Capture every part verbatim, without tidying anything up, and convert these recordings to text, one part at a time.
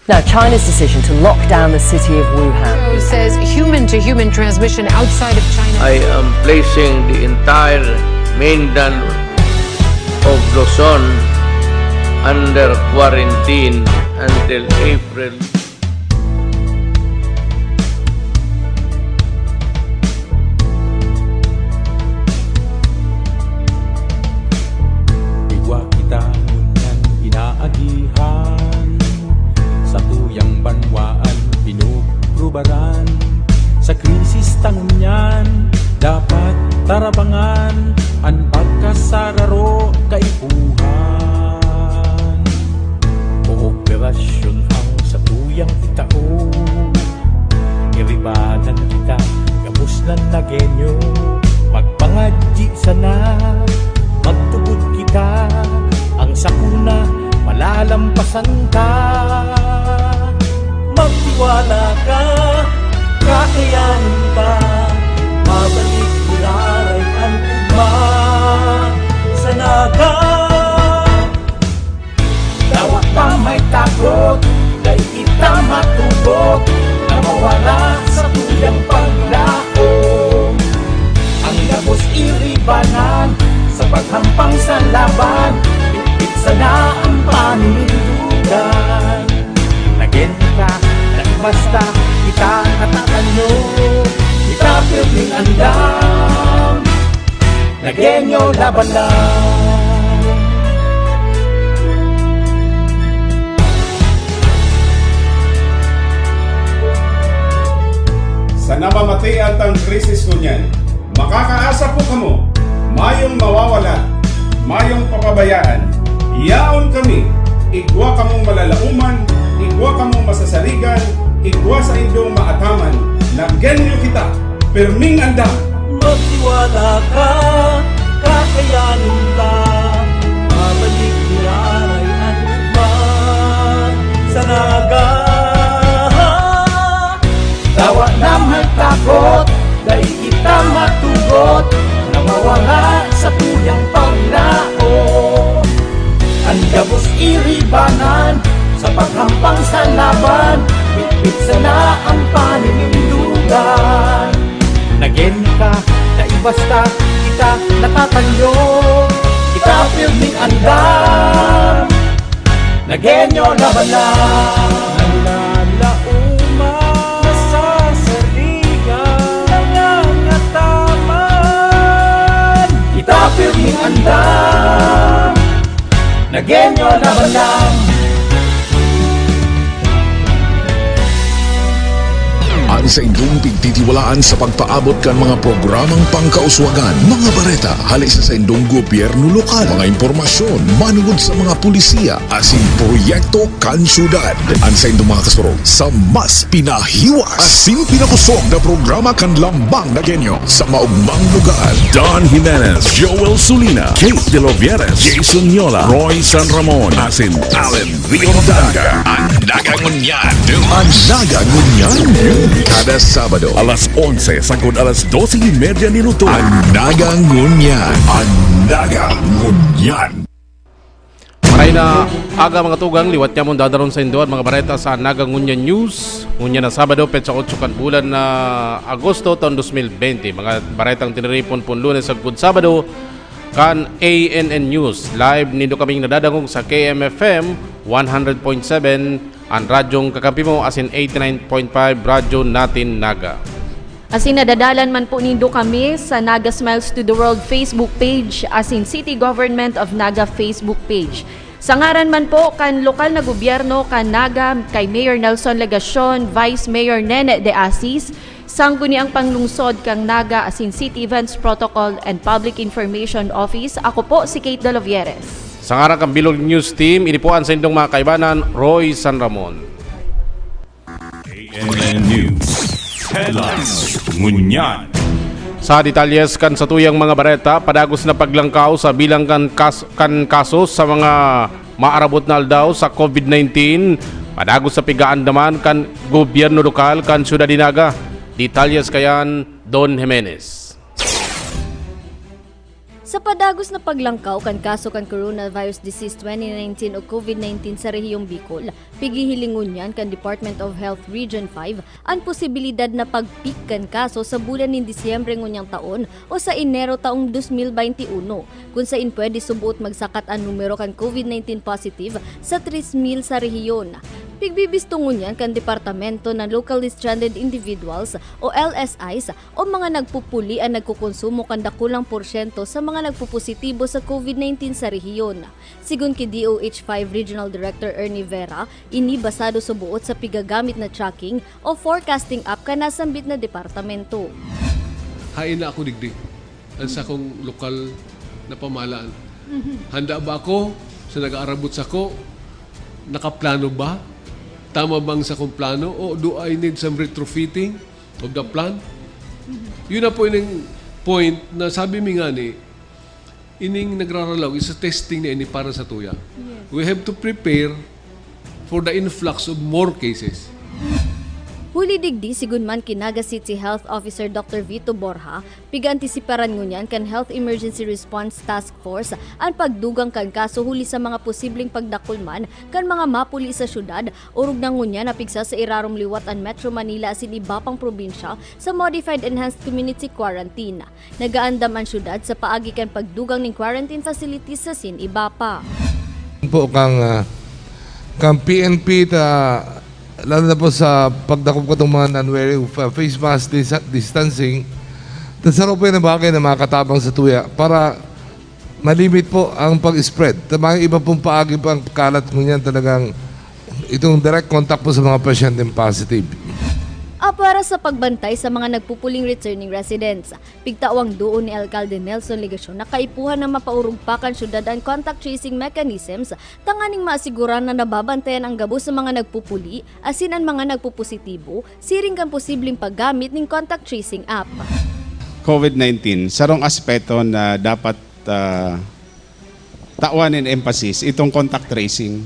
Now, China's decision to lock down the city of Wuhan. Says human-to-human transmission outside of China. I am placing the entire mainland of Luzon under quarantine until April. Igwa kita ngunyan inaagihan, satuyang banwaan pinugrubaran. Sa krisis ta ngunyan, dapat tarabangan an pagkasararo kaipuhan. Kooperasyon ang satuyang itao. Iribanan kita, gabos na Nagueño. Magpangadyi sana, magtubod kita. Ang sakuna, malalampasan ta. Magtiwala ka, kakayanin ta. Mabalik giraray an ugma sa Naga. Dawa ta may takot, dai kita matubod na mawara sa tuyang paglaom. Ang gabos iribanan sa paghampang sa laban, bitbit sana ang paninindugan. Nagen ka, na basta kita natatanyo, kita pirming andam. Nagueño laban lang. Sa namamatian tang krisis ngunyan, makakaasa po kamo, mayong mawawala, mayong papabayaan. Yaon kami, igwa kamong malalaoman, igwa kamong masasarigan, igwa saindong maataman. Nagueño kita, pirming andam. Magtiwala ka, kakayanin ka. Mabalik giraray an ugma sa Naga. Dawa na may takot, dai kita matubod na mawara sa tuyang paglaom. An gabos iribanan sa paghampang sa laban, bitbit sana ang paninindugan. Nagen ka, dai basta kita natatanyo, kita pirming andam. Nagueño laban lang. Nalalaoman, nasasarigan, nangangataman. Kita pirming andam. Nagueño laban lang. An saindong pigtitiwalaan sa pagpaabot kan mga programang pangkauswagan, mga bareta hale sa saindong gobyerno lokal, mga impormasyon manungod sa mga pulisiya asin proyekto kan syudad. An saindong mga kasurog sa mas pinahiwas asin pinakosog na programa kan Lambang Nagueño sa maogmang lugar. Don Jimenez, Joel Sulina, Kate De Lovieres, Jason Yola, Roy San Ramon, asin Allen Rio Danga. An Naga Ngunyan. An Naga Ngunyan. Kada Sabado, alas onse sagkod alas dose y media nin udto. An Naga Ngunyan. An Naga Ngunyan. Maray na aga, mga tugang, liwat nyamon dadaron saindo an mga bareta sa Naga Ngunyan News. Ngunyan na Sabado, petsa otso kan bulan na Agosto, taon dos mil bente. Mga baretang tiniripon pon Lunes sagkod Sabado, kan A N N News. Live nindo kaming nadadangog sa K M F M one hundred point seven, an radyong kakampi mo, asin eighty-nine point five Radyo Natin Naga. Asin nadadalan man po nindo kami sa Naga Smiles to the World Facebook page asin City Government of Naga Facebook page. Sa ngaran man po kan lokal na gobyerno kan Naga, kay Mayor Nelson Legacion, Vice Mayor Nene de Asis, sangguniang panglungsod kan Naga asin City Events Protocol and Public Information Office, ako po si Kate Dalovieres. Sa ngaran kan Bilog News Team, ini po an saindong mga kaibanan, Roy San Ramon. A N N News Headlines. Ngunyan. Sa detalyes kan satuyang mga bareta, padagos na paglangkaw sa bilang kan, kas- kan kaso sa mga maarabot na aldaw sa COVID nineteen, padagos sa pigaandaman kan gobyerno lokal kan Syudad de Naga. Detalyes kayan, Don Jimenez. Sa padagos na paglangkaw kan kaso kan coronavirus disease twenty nineteen o COVID nineteen sa rehiyong Bicol, pighihiling ngunyan kan Department of Health Region five an posibilidad na pag-peak kan kaso sa bulan nin Disyembre ngunyang taon o sa Enero taong dos mil baynte uno, kun sain pwede suboot magsakat an numero kan COVID nineteen positive sa tres mil sa rehiyon. Pigbibisto ngunyan kan departamento na locally stranded individuals o L S Is o mga nagpupuli an nagkokonsumo kan dakulang porsyento sa mga nagpupositibo sa COVID nineteen sa rehiyon. Sigon ki D O H five Regional Director Ernie Vera, ini basado sa buot sa pigagamit na tracking o forecasting app kan nasambit na departamento. Hain na ako digdi, an sakong lokal na pamahalaan. Handa ba ako sa nag-aarabot sako? Nakaplano ba? Tama bang sakong plano? O do I need some retrofitting of the plan? Yun na po yung point na sabi mi nga ni, ining nagraralaw is a testing na ini para sa tuya. We have to prepare for the influx of more cases. Huli digdi, sigon man ki Naga City Health Officer Doctor Vito Borja, pig-antisiparan ngunyan kan Health Emergency Response Task Force an pagdugang kan kaso huli sa mga posibleng pagdakul man kan mga mapuli sa syudad, orog na ngunyan na pigsa sa irarom liwat an Metro Manila asin iba pang probinsya sa Modified Enhanced Community Quarantine. Nagaandam an syudad sa paagi kan pagdugang nin quarantine facilities asin iba pa. Po kang, ah, kang P N P ta, lalo na po sa pagdakop katong mga non-wearing of, ah, face mask, dis-, distancing, ta saro po yan ang bagay na makatabang sa tuya para malimit po ang pag-spread. Ta mga iba pong paagi pang kalat ngunyan talagang itong direct contact po sa mga pasyenteng positive. Apwera sa pagbantay sa mga nagpupuling returning residents, pigtawang duon ni Alcalde Nelson Legacion na kaipuhan na mapaorog pa kan syudad an contact tracing mechanisms tanganing maasiguran na nababantayan ang gabos sa mga nagpupuli asin an mga nagpupositibo siring kan posibleng paggamit nin contact tracing app. COVID nineteen, sarong aspeto na dapat, ah, tawan nin emphasis, itong contact tracing.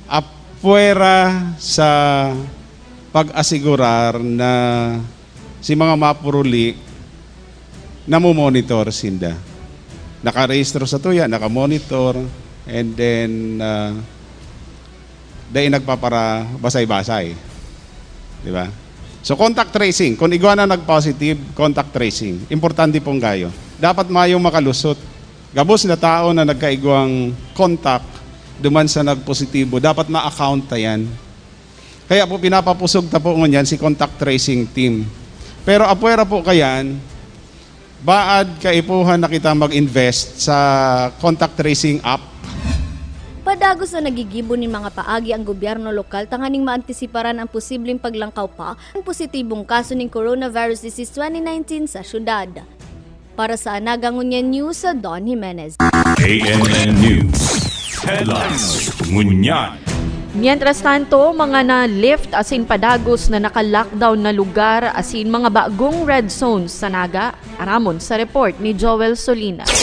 Apwera sa pag-asigurar na si mga mapuruli, namomonitor sinda. Nakarehistro sa tuya, nakamonitor, and then, ah, dai nagpaparabasay-basay. Di ba? So, contact tracing. Kung igwa na nag-positive, contact tracing. Importante pong gayo. Dapat mayong makalusot. Gabos na tao na nagkaigwang contact duman sa nagpositibo, dapat ma-account ta yan. Kaya po, pinapapusog ta po ngunyan si contact tracing team. Pero apwera po kayan, baad kaipuhan na kita mag-invest sa contact tracing app. Padagos na nagigibo nin mga paagi ang gobyerno lokal tanganing maantisiparan ang posibleng paglangkaw pa ang positibong kaso nin coronavirus disease twenty nineteen sa syudad. Para sa Anaga Ngunyan News, Don Jimenez. A M N News Headlines Ngunyan. Mientras tanto, mga na-lift asin padagos na naka-lockdown na lugar asin mga bagong red zones sa Naga, aramon sa report ni Joel Solinas.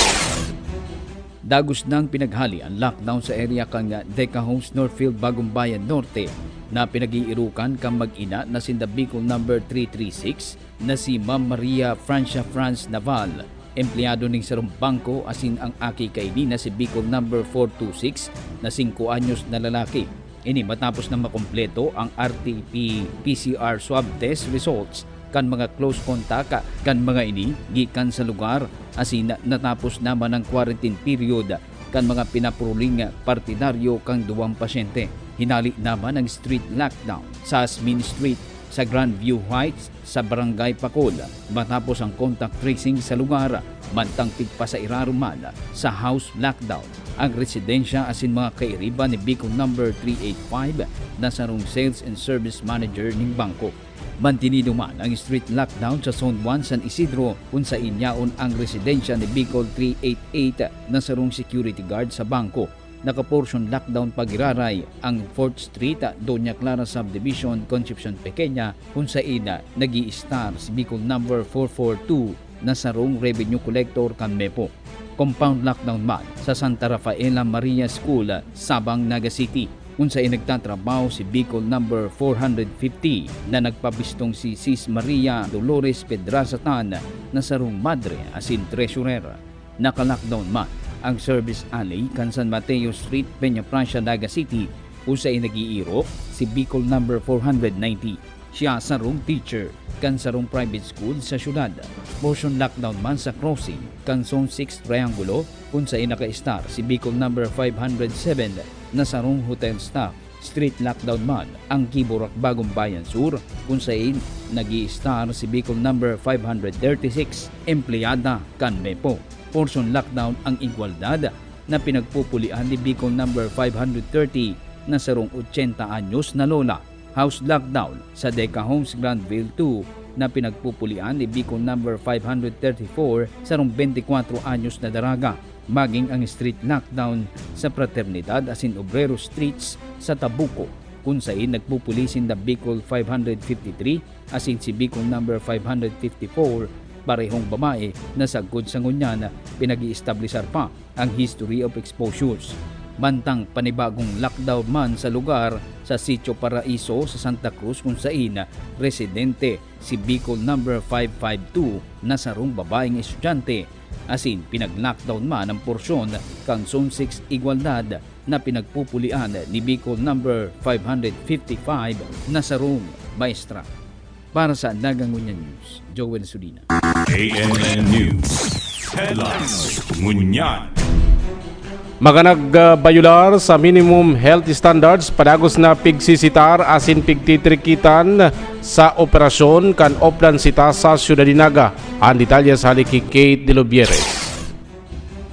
Dagos nang pinaghali an lockdown sa area kan Deca Homes Northfield, Bagumbayan Norte, na pinag-iirukan kan mag-ina na sinda Bicol number three three six na si Ma'am Maria Francia Franz Naval, empleyado ning sarong bangko, asin ang aki kaini na si Bicol number four two six na singko anyos na lalaki. Ini matapos na makumpleto ang R T P C R swab test results kan mga close contact kan mga ini gikan sa lugar, asin natapos naman ang quarantine period kan mga pinapuruling partidaryo kan duwang pasyente. Hinali naman ang street lockdown sa Asmin Street, sa Grandview Heights, sa Barangay Pacol, matapos ang contact tracing sa lugar, mantang pigpasairarom man sa house lockdown ang residensya asin mga kairiba ni Bicol number three eight five na sarong sales and service manager ning bangko. Mantinido man ang street lockdown sa Zone one San Isidro, kun sain yaon ang residensya ni Bicol three eight eight na sarong security guard sa bangko. Naka-portion lockdown pa giraray ang Fourth Street, Doña Clara Subdivision, Concepcion Pequeña, kun sain nag-i-estar si Bicol number four four two na sarong revenue collector kan MEPO. Compound lockdown man sa Santa Rafaela Maria School, Sabang, Naga City. kung saen nagtatrabaho si Bicol Number four hundred fifty na nagpabistong si Sis Maria Dolores Pedraza Tan na sarong madre asin treasurer. Naka-lockdown man ang service alley kan San Mateo Street, Peñafrancia, Naga City, kung saen nag-iirok si Bicol Number four hundred ninety. Siya sarong teacher kan sarong private school sa syudad. Portion lockdown man sa crossing kan Zone six Triangulo, kung saen naka-estar si Bicol Number five hundred seven na sarong hotel staff. Street lockdown man ang Kiburak, Bagong Bayan Sur, kung saen nag-i-estar si Bicol Number five hundred thirty-six, empleyada kan mepo. Portion lockdown ang Igualdad na pinagpupulian ni Bicol Number five hundred thirty na sarong ochenta anyos na lola. House lockdown sa Deca Homes Granville two na pinagpupulian ni Bicol Number five hundred thirty-four, sarong bente kwatro anyos na daraga. Maging ang street lockdown sa Fraternidad asin Obrero Streets sa Tabuco, kung saen nagpupuli sinda Bicol five hundred fifty-three asin si Bicol Number five hundred fifty-four, parehong babae na sagkod sa ngunyan pinag-iestablishar pa ang history of exposures. Mantang panibagong lockdown man sa lugar sa Sitio Paraiso sa Santa Cruz, kung saen residente si Bicol Number five five two na sarong babaeng estudyante, asin pinag-lockdown man ang porsyon kan Zone six Igualdad na pinagpupulian ni Bicol Number five hundred fifty-five na sarong maestra. Para sa Naga Ngunyan News, Joel Sudina. A N N News Headlines. Ngunyan. Mga nagbayular sa minimum health standards, padagos na pigsisitar asin pigtitrikitan sa operasyon kan Oplan Sita sa Syudad nin Naga. An detalye sa hali ki Kate de Lubieres.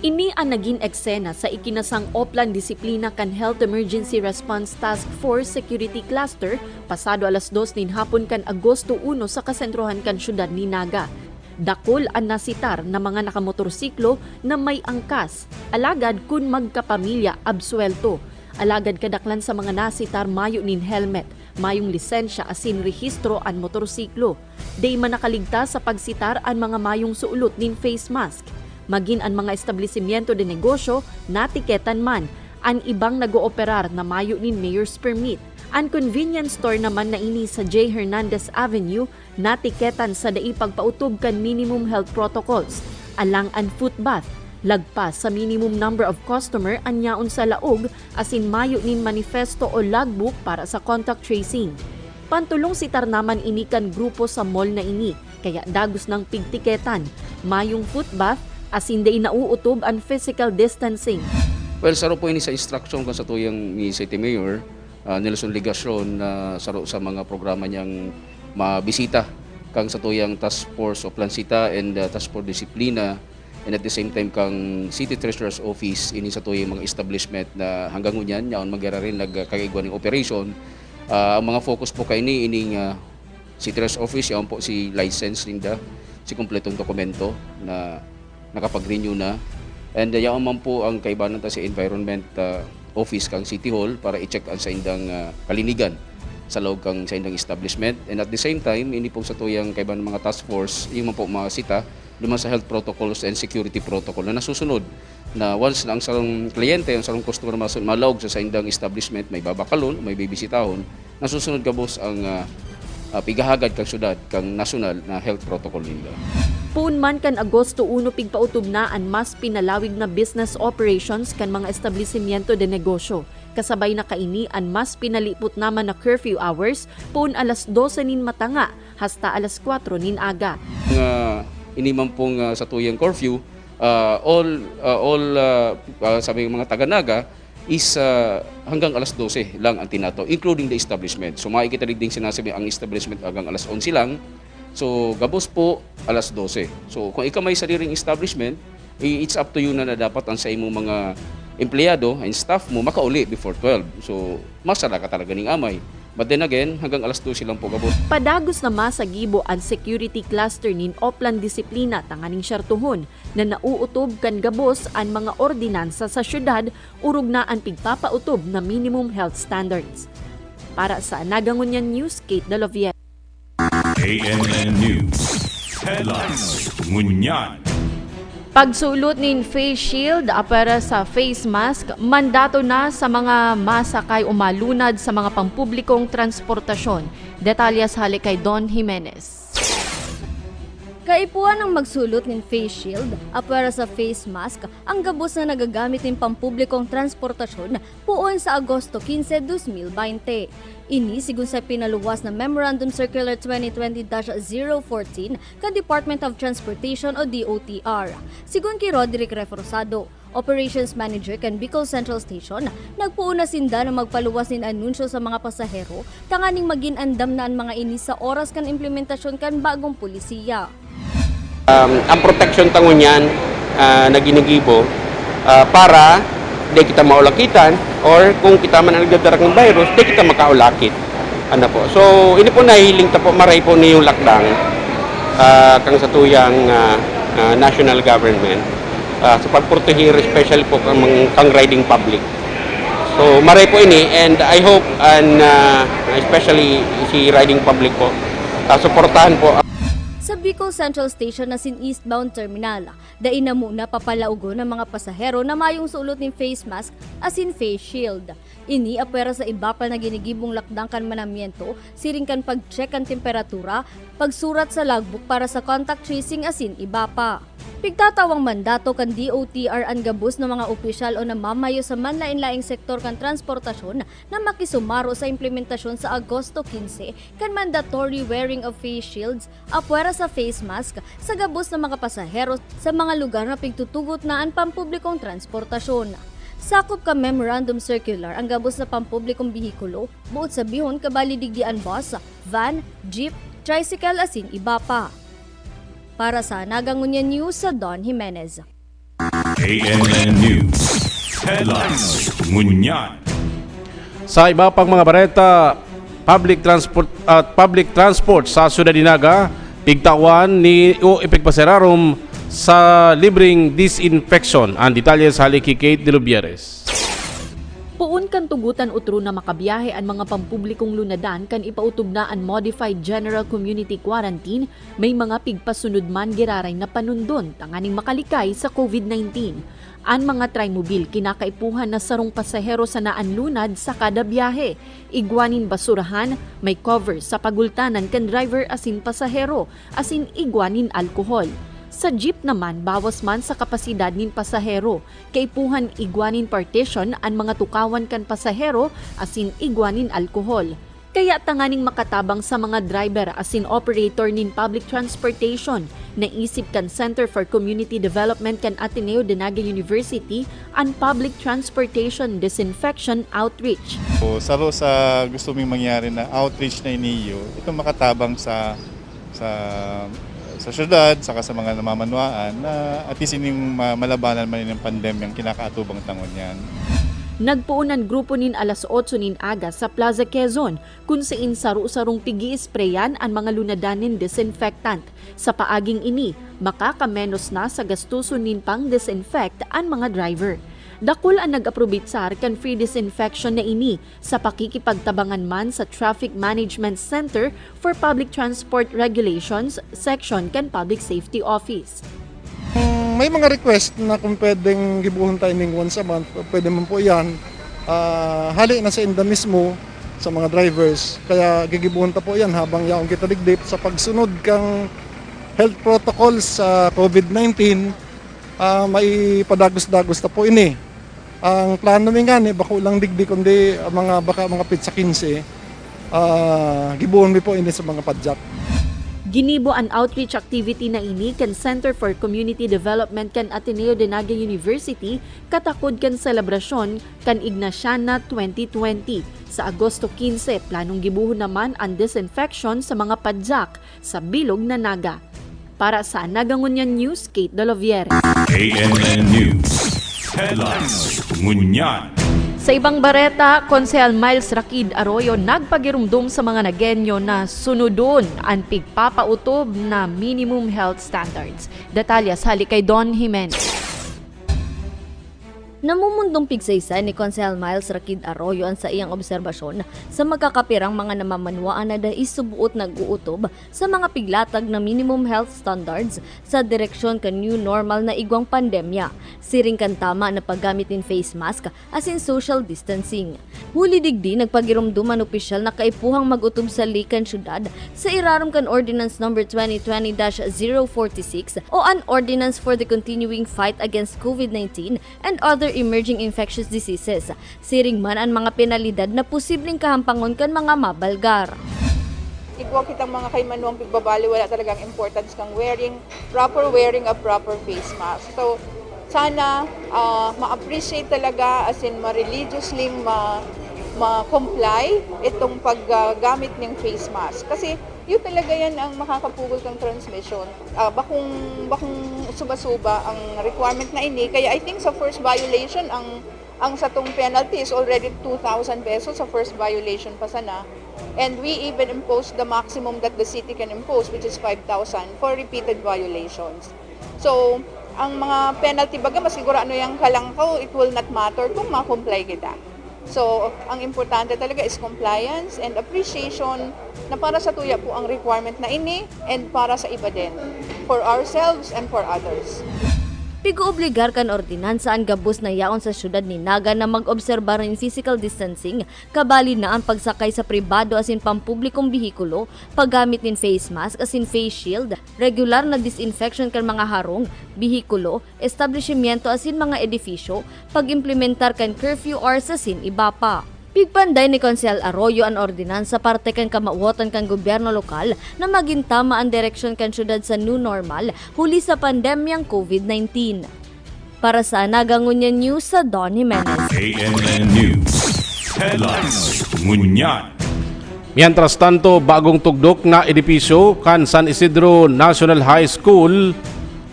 Ini an nagin eksena sa ikinasang Oplan Disiplina kan Health Emergency Response Task Force Security Cluster pasado alas dos nin hapon kan Agosto uno sa kasentrohan kan syudad nin Naga. Dakul an nasitar na mga nakamotorsiklo na may angkas, alagad kun magkapamilya, absuwelto. Alagad kadaklan sa mga nasitar mayo nin helmet, mayong lisensya asin rehistro an motorsiklo. Dai man nakaligtas sa pagsitar an mga mayong suolot nin face mask. Magin an mga establisimyento de negosyo, natiketan man. An ibang nag-ooperar na mayo nin mayor's permit. An convenience store naman na ini sa J Hernandez Avenue, natiketan sa dai pagpaotob kan minimum health protocols. Alang an foot bath, lagpas sa minimum number of customer an yaon sa laog asin mayo nin manifesto o logbook para sa contact tracing. Pantulong sitar naman ini kan grupo sa mall na ini, kaya dagos nang pigtiketan, mayong foot bath, asin dai nauotob an physical distancing. Well, saro po ini sa instruction kan satuyang ni City Mayor, ah, Nelson Legacion, na saro sa mga programa niyang mabisita kang satuyang Task Force Oplan Sita and, ah, Task Force Disiplina, and at the same time kang City Treasurer's Office, ini satuyang mga establishment na hanggang ngunyan, yaon man giraray nagkakaigwa ning operation. Ah, ang mga focus po kaini, ining, ah, City Treasurer's Office, yaon po si license ninda, si kompletong dokumento na nakapag-renew na. And, ah, yaon man po ang kaibanan ta sa Environment, ah, Office kang City Hall para i-check ang saindang, ah, kalinigan sa laog kang saindang establishment. And at the same time, ini pong satuyang kaibanan mga task force, yung man po mga sita, duman sa health protocols and security protocol na nasusunod, na once na ang sarong kliyente, ang sarong customer masu-, malaog sa saindang establishment, may babakalon, may bibisitahon, nasusunod gabos ang, ah, ah, pighahagad kang syudad, kang nasyonal na health protocol ninda. Poon man kan Agosto uno pigpaotob na an mas pinalawig na business operations kan mga establisimyento de negosyo. Kasabay na kaini an mas pinalipot naman na curfew hours, poon alas dose nin matanga hasta alas kwatro nin aga. Nga ini man pong, ah, satuyang curfew, ah, all, ah, all, ah, ah, sabi ng mga taga Naga is, ah, hanggang alas dose lang ang tinataw, including the establishment. So, makikita digding sinasabi ang establishment hanggang alas onse lang. So, gabos po, alas dose. So, kung ikaw may sariling establishment, i-, it's up to you na, na dapat ang sa imong mga empleyado and staff mo makauli before twelve. So, masara ka talaga ning amay. But then again, hanggang alas dose lang po gabos. Padagos na masagibo an security cluster nin Oplan Disiplina tanganing syertohon na nauotob kan gabos an mga ordinansa sa syudad, orog na an pigpapautob na minimum health standards. Para sa Naga Ngunyan News, Kate Dolovier. A N N News Headlines. Ngunyan. Pagsulot nin face shield, apwera sa face mask, mandato na sa mga masakay o malunad sa mga pampublikong transportasyon. Detalyes hale kay Don Jimenez. Kaipuhan ang magsulot nin face shield, apwera sa face mask, ang gabos na nagagamit nin pampublikong transportasyon poon sa Agosto quince, dos mil baynte. Ini sigon sa pinaluwas na Memorandum Circular twenty twenty dash zero fourteen kan Department of Transportation o D O T R. Sigon ki Roderick Reforzado, Operations Manager kan Bicol Central Station, nagpoon na sinda na magpaluwas nin anunsyo sa mga pasahero tanganing magin andam na an mga ini sa oras kan implementasyon kan bagong polisiya. Um, ang proteksyon ta ngunyan, ah, na ginigibo, ah, para di kita maulakitan or kung kita man ang nagdadara kan virus, di kita makaulakit. Ano po? So, ini po nahihiling ta po, maray po niyong lakdang, ah, kang satuyang, ah, ah, national government, ah, sa pagproteher, especially po kang, kang riding public. So, maray po ini, and I hope, and, ah, especially si riding public po, ah, suportahan po. Sa Bicol Central Station asin eastbound terminal, dai na muna papalaogon an mga pasahero na mayong sulot nin face mask asin face shield. Ini apwera sa iba pa na ginigibong lakdang kan manamiento, siring kan pag-check kan temperatura, pagsurat sa logbook para sa contact tracing asin iba pa. Pigtatawang mandato kan D O T R an gabos na mga opisyal o namamayo sa manlaen-laeng sektor kan transportasyon na makisumaro sa implementasyon sa Agosto quince kan mandatory wearing of face shields, apwera sa face mask, sa gabos na mga pasahero sa mga lugar na pigtutugot na an pampublikong transportasyon. Sakop kan Memorandum Circular ang gabos na pampublikong behikulo, boot sabihon kabali digdi an bus, van, jeep, tricycle asin iba pa. Para sa Naga Ngunyan News, sa Don Jimenez. A N N News Headlines. Ngunyan. Sa iba pang mga bareta, public transport at public transport sa Syudad de Naga, pigtawan ni o ipigpaserarom sa libreng disinfection. Ang detalye sa hali ki Kate de Lubieres. Poon kan tugotan otro na makabiyahe an mga pampublikong lunadan kan ipautob na an Modified General Community Quarantine, may mga pigpasunod man giraray na panundon tanganing makalikay sa COVID nineteen. An mga trimobil kinakaipuhan na sarong pasahero sana an lunad sa kada biyahe. Igwa nin basurahan, may cover sa pagultanan kan driver asin pasahero, asin igwa nin alkohol. Sa jeep naman, bawas man sa kapasidad nin pasahero. Kaipuhan igwa nin partition an mga tukawan kan pasahero asin igwa nin alkohol. Kaya tanganing makatabang sa mga driver asin operator nin public transportation, naisip kan Center for Community Development kan Ateneo de Naga University an Public Transportation Disinfection Outreach. So, saro sa gusto ming mangyari na outreach na iniyo, itong makatabang sa sa sa syudad saka sa mga namamanwaan na at least ining ma- malabanan man ining pandemyang kinakaatubang ta ngunyan. Nagpoon an grupo nin alas otso nin aga sa Plaza Quezon, kun sain saro-sarong pigi-isprayan an mga lunadan nin disinfectant. Sa paaging ini, makakamenos na sa gastoson nin pang-disinfect an mga driver. Dakul an nag-aprobitsar kan free disinfection na ini sa pakikipagtabangan man sa Traffic Management Center for Public Transport Regulations Section kan Public Safety Office. May mga request na kung pwedeng gibuhon tayo ning once a month, pwede man po yan. Ah, hali na sa inda mismo, sa mga drivers. Kaya gigibuhon ta po yan habang yaon kita digdi sa pagsunod kang health protocols sa COVID nineteen. Ah, may padagos-dagos ta po ini. Ang plano mi ngani, bako lang digdi, kundi ang mga, baka mga petsa kinse, ah, gibohon mi po ini sa mga padyak. Ginibo an outreach activity na ini kan Center for Community Development kan Ateneo de Naga University katakod kan selebrasyon kan Ignatiana twenty twenty. Sa Agosto quince, planong gibohon naman an disinfection sa mga padyak sa bilog na Naga. Para sa Naga Ngunyan News, Kate Doloviere. A N N News Headlines. Ngunyan. Sa ibang bareta, Konsehal Miles Rakid Arroyo nagpagirumdom sa mga Nagueño na sunodon an pigpapautob na minimum health standards. Detalyes hali kay Don Jimenez. Namumundong pigsaysay ni Konsehal Miles Rakid Arroyo an saiyang obserbasyon sa magkakapirang mga namamanwaan na dai suboot nag-uutob sa mga piglatag na minimum health standards sa direksyon kan new normal na igwang pandemya, siring kan tama na paggamit nin face mask asin social distancing. Huli digdi, nagpagiromdom an opisyal na kaipuhang mag-otob sa ley kan syudad sa irarom kan Ordinance Number twenty twenty dash zero forty-six o an Ordinance for the Continuing Fight Against COVID nineteen and Other Emerging Infectious Diseases, siring man an mga penalidad na posibleng kahampangon kan mga mabalgar. Igwa kitang mga kaimanuang pigbabali, wala talagang importance kang wearing, proper wearing of proper face mask. So, sana ah, ma-appreciate talaga, as in, ma-religiously ma ma-comply itong paggamit ng face mask. Kasi yun talaga yan ang makakapugol kang transmission. Ah, bakong bakong suba-suba ang requirement na ini. Kaya I think sa first violation, ang ang satong penalty is already two thousand pesos sa first violation pa sana. And we even imposed the maximum that the city can impose, which is five thousand for repeated violations. So, ang mga penalty baga, maski gurano yang kalangkaw, it will not matter kung ma-comply kita. So, ang importante talaga is compliance and appreciation na para sa tuya po ang requirement na ini and para sa iba din, for ourselves and for others. Pig-oobligar kan ordinansa an gabos na yaon sa syudad ni Naga na mag-obserba nin physical distancing, kabali na an pagsakay sa pribado asin pampublikong behikulo, paggamit nin face mask asin face shield, regular na disinfection kan mga harong, behikulo, establisimyento asin mga edifisyo, pag-implementar kan curfew hours asin iba pa. Pigpanday ni Konsehal Arroyo an ordinansa parte kan kamawotan kan gobyerno lokal na magin tama an direksyon kan syudad sa new normal huli sa pandemyang COVID nineteen. Para sa Naga Ngunyan News, sa Don Jimenez. A M N News Headlines Ngunyan. Mientras tanto, bagong tugdok na edipisyo kan San Isidro National High School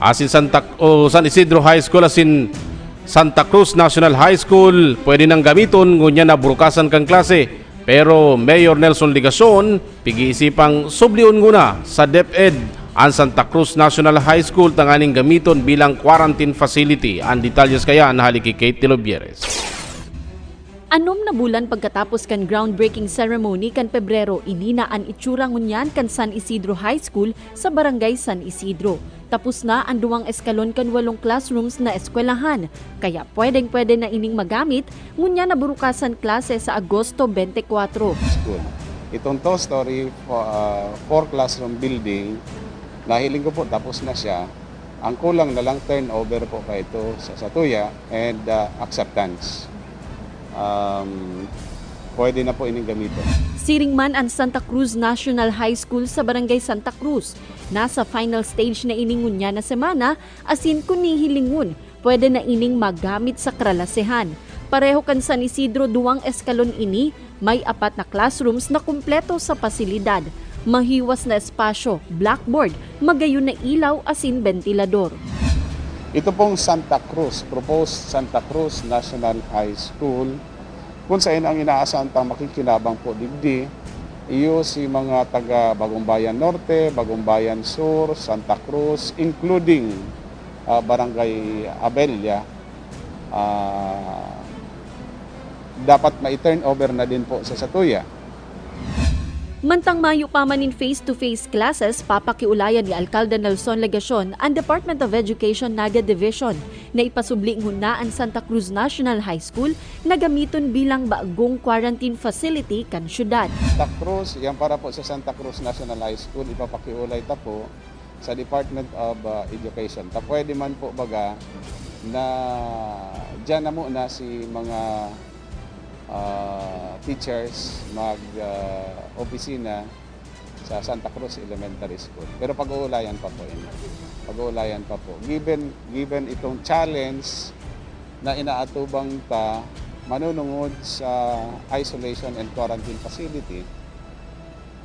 asin Santa o San Isidro High School asin Santa Cruz National High School pwede nang gamiton ngunyan na burukasan kan klase. Pero Mayor Nelson Legacion, pig-iisipang sublion nguna sa DepEd an Santa Cruz National High School tanganing gamiton bilang quarantine facility. An detalyes kaya nahali ki Kate Tilobieres. Anom na bulan pagkatapos kan groundbreaking ceremony kan Pebrero, ini na an itsura ngunyan kan San Isidro High School sa Barangay San Isidro. Tapos na an duwang eskalon kan walong classrooms na eskwelahan, kaya pwedeng-pwede na ining magamit ngunyan na burukasan klase sa Agosto twenty-four. School. Itong two-story, fo- ah, four classroom building, nahiling ko po tapos na siya. Ang kulang na lang turnover po pa ito sa satuya and ah, acceptance. Um, pwede na po ining gamitin. Siring man an Santa Cruz National High School sa Barangay Santa Cruz. Nasa final stage na ini ngunyan na semana, asin kun hihilingon, pwede na ining magamit sa klalasehan. Pareho kan San Isidro, duwang eskalon ini, may apat na classrooms na kumpleto sa pasilidad, mahiwas na espasyo, blackboard, magayon na ilaw asin bentilador. Ito pong Santa Cruz, proposed Santa Cruz National High School, kung saan ang inaasahan tang makikinabang po digdi, iyo si mga taga Bagumbayan Norte, Bagumbayan Sur, Santa Cruz, including ah, Barangay Abella, ah, dapat ma-turn over na din po sa satuya. Mantang mayo pa man nin face-to-face classes, papakiulayan ni Alcalde Nelson Legacion an Department of Education Naga Division na ipasubli ngunyan an Santa Cruz National High School na gamiton bilang bagong quarantine facility kan syudad. Santa Cruz, yan para po sa Santa Cruz National High School, ipapakiulay ta po sa Department of ah, Education. Ta pwede man po baga na diyan na muna si mga ah, teachers mag ah, opisina sa Santa Cruz Elementary School. Pero pag-uulayan pa po yun. Pag-uulayan pa po. Given, given itong challenge na inaatubang ta manunungod sa isolation and quarantine facility,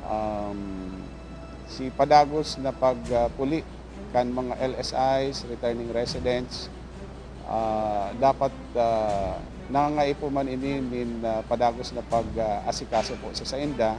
um, si padagos na pagpuli kan mga L S Is, returning residents, ah, dapat ah, nangangaipo man ini nin ah, padagos na pag-asikaso po sa sainda.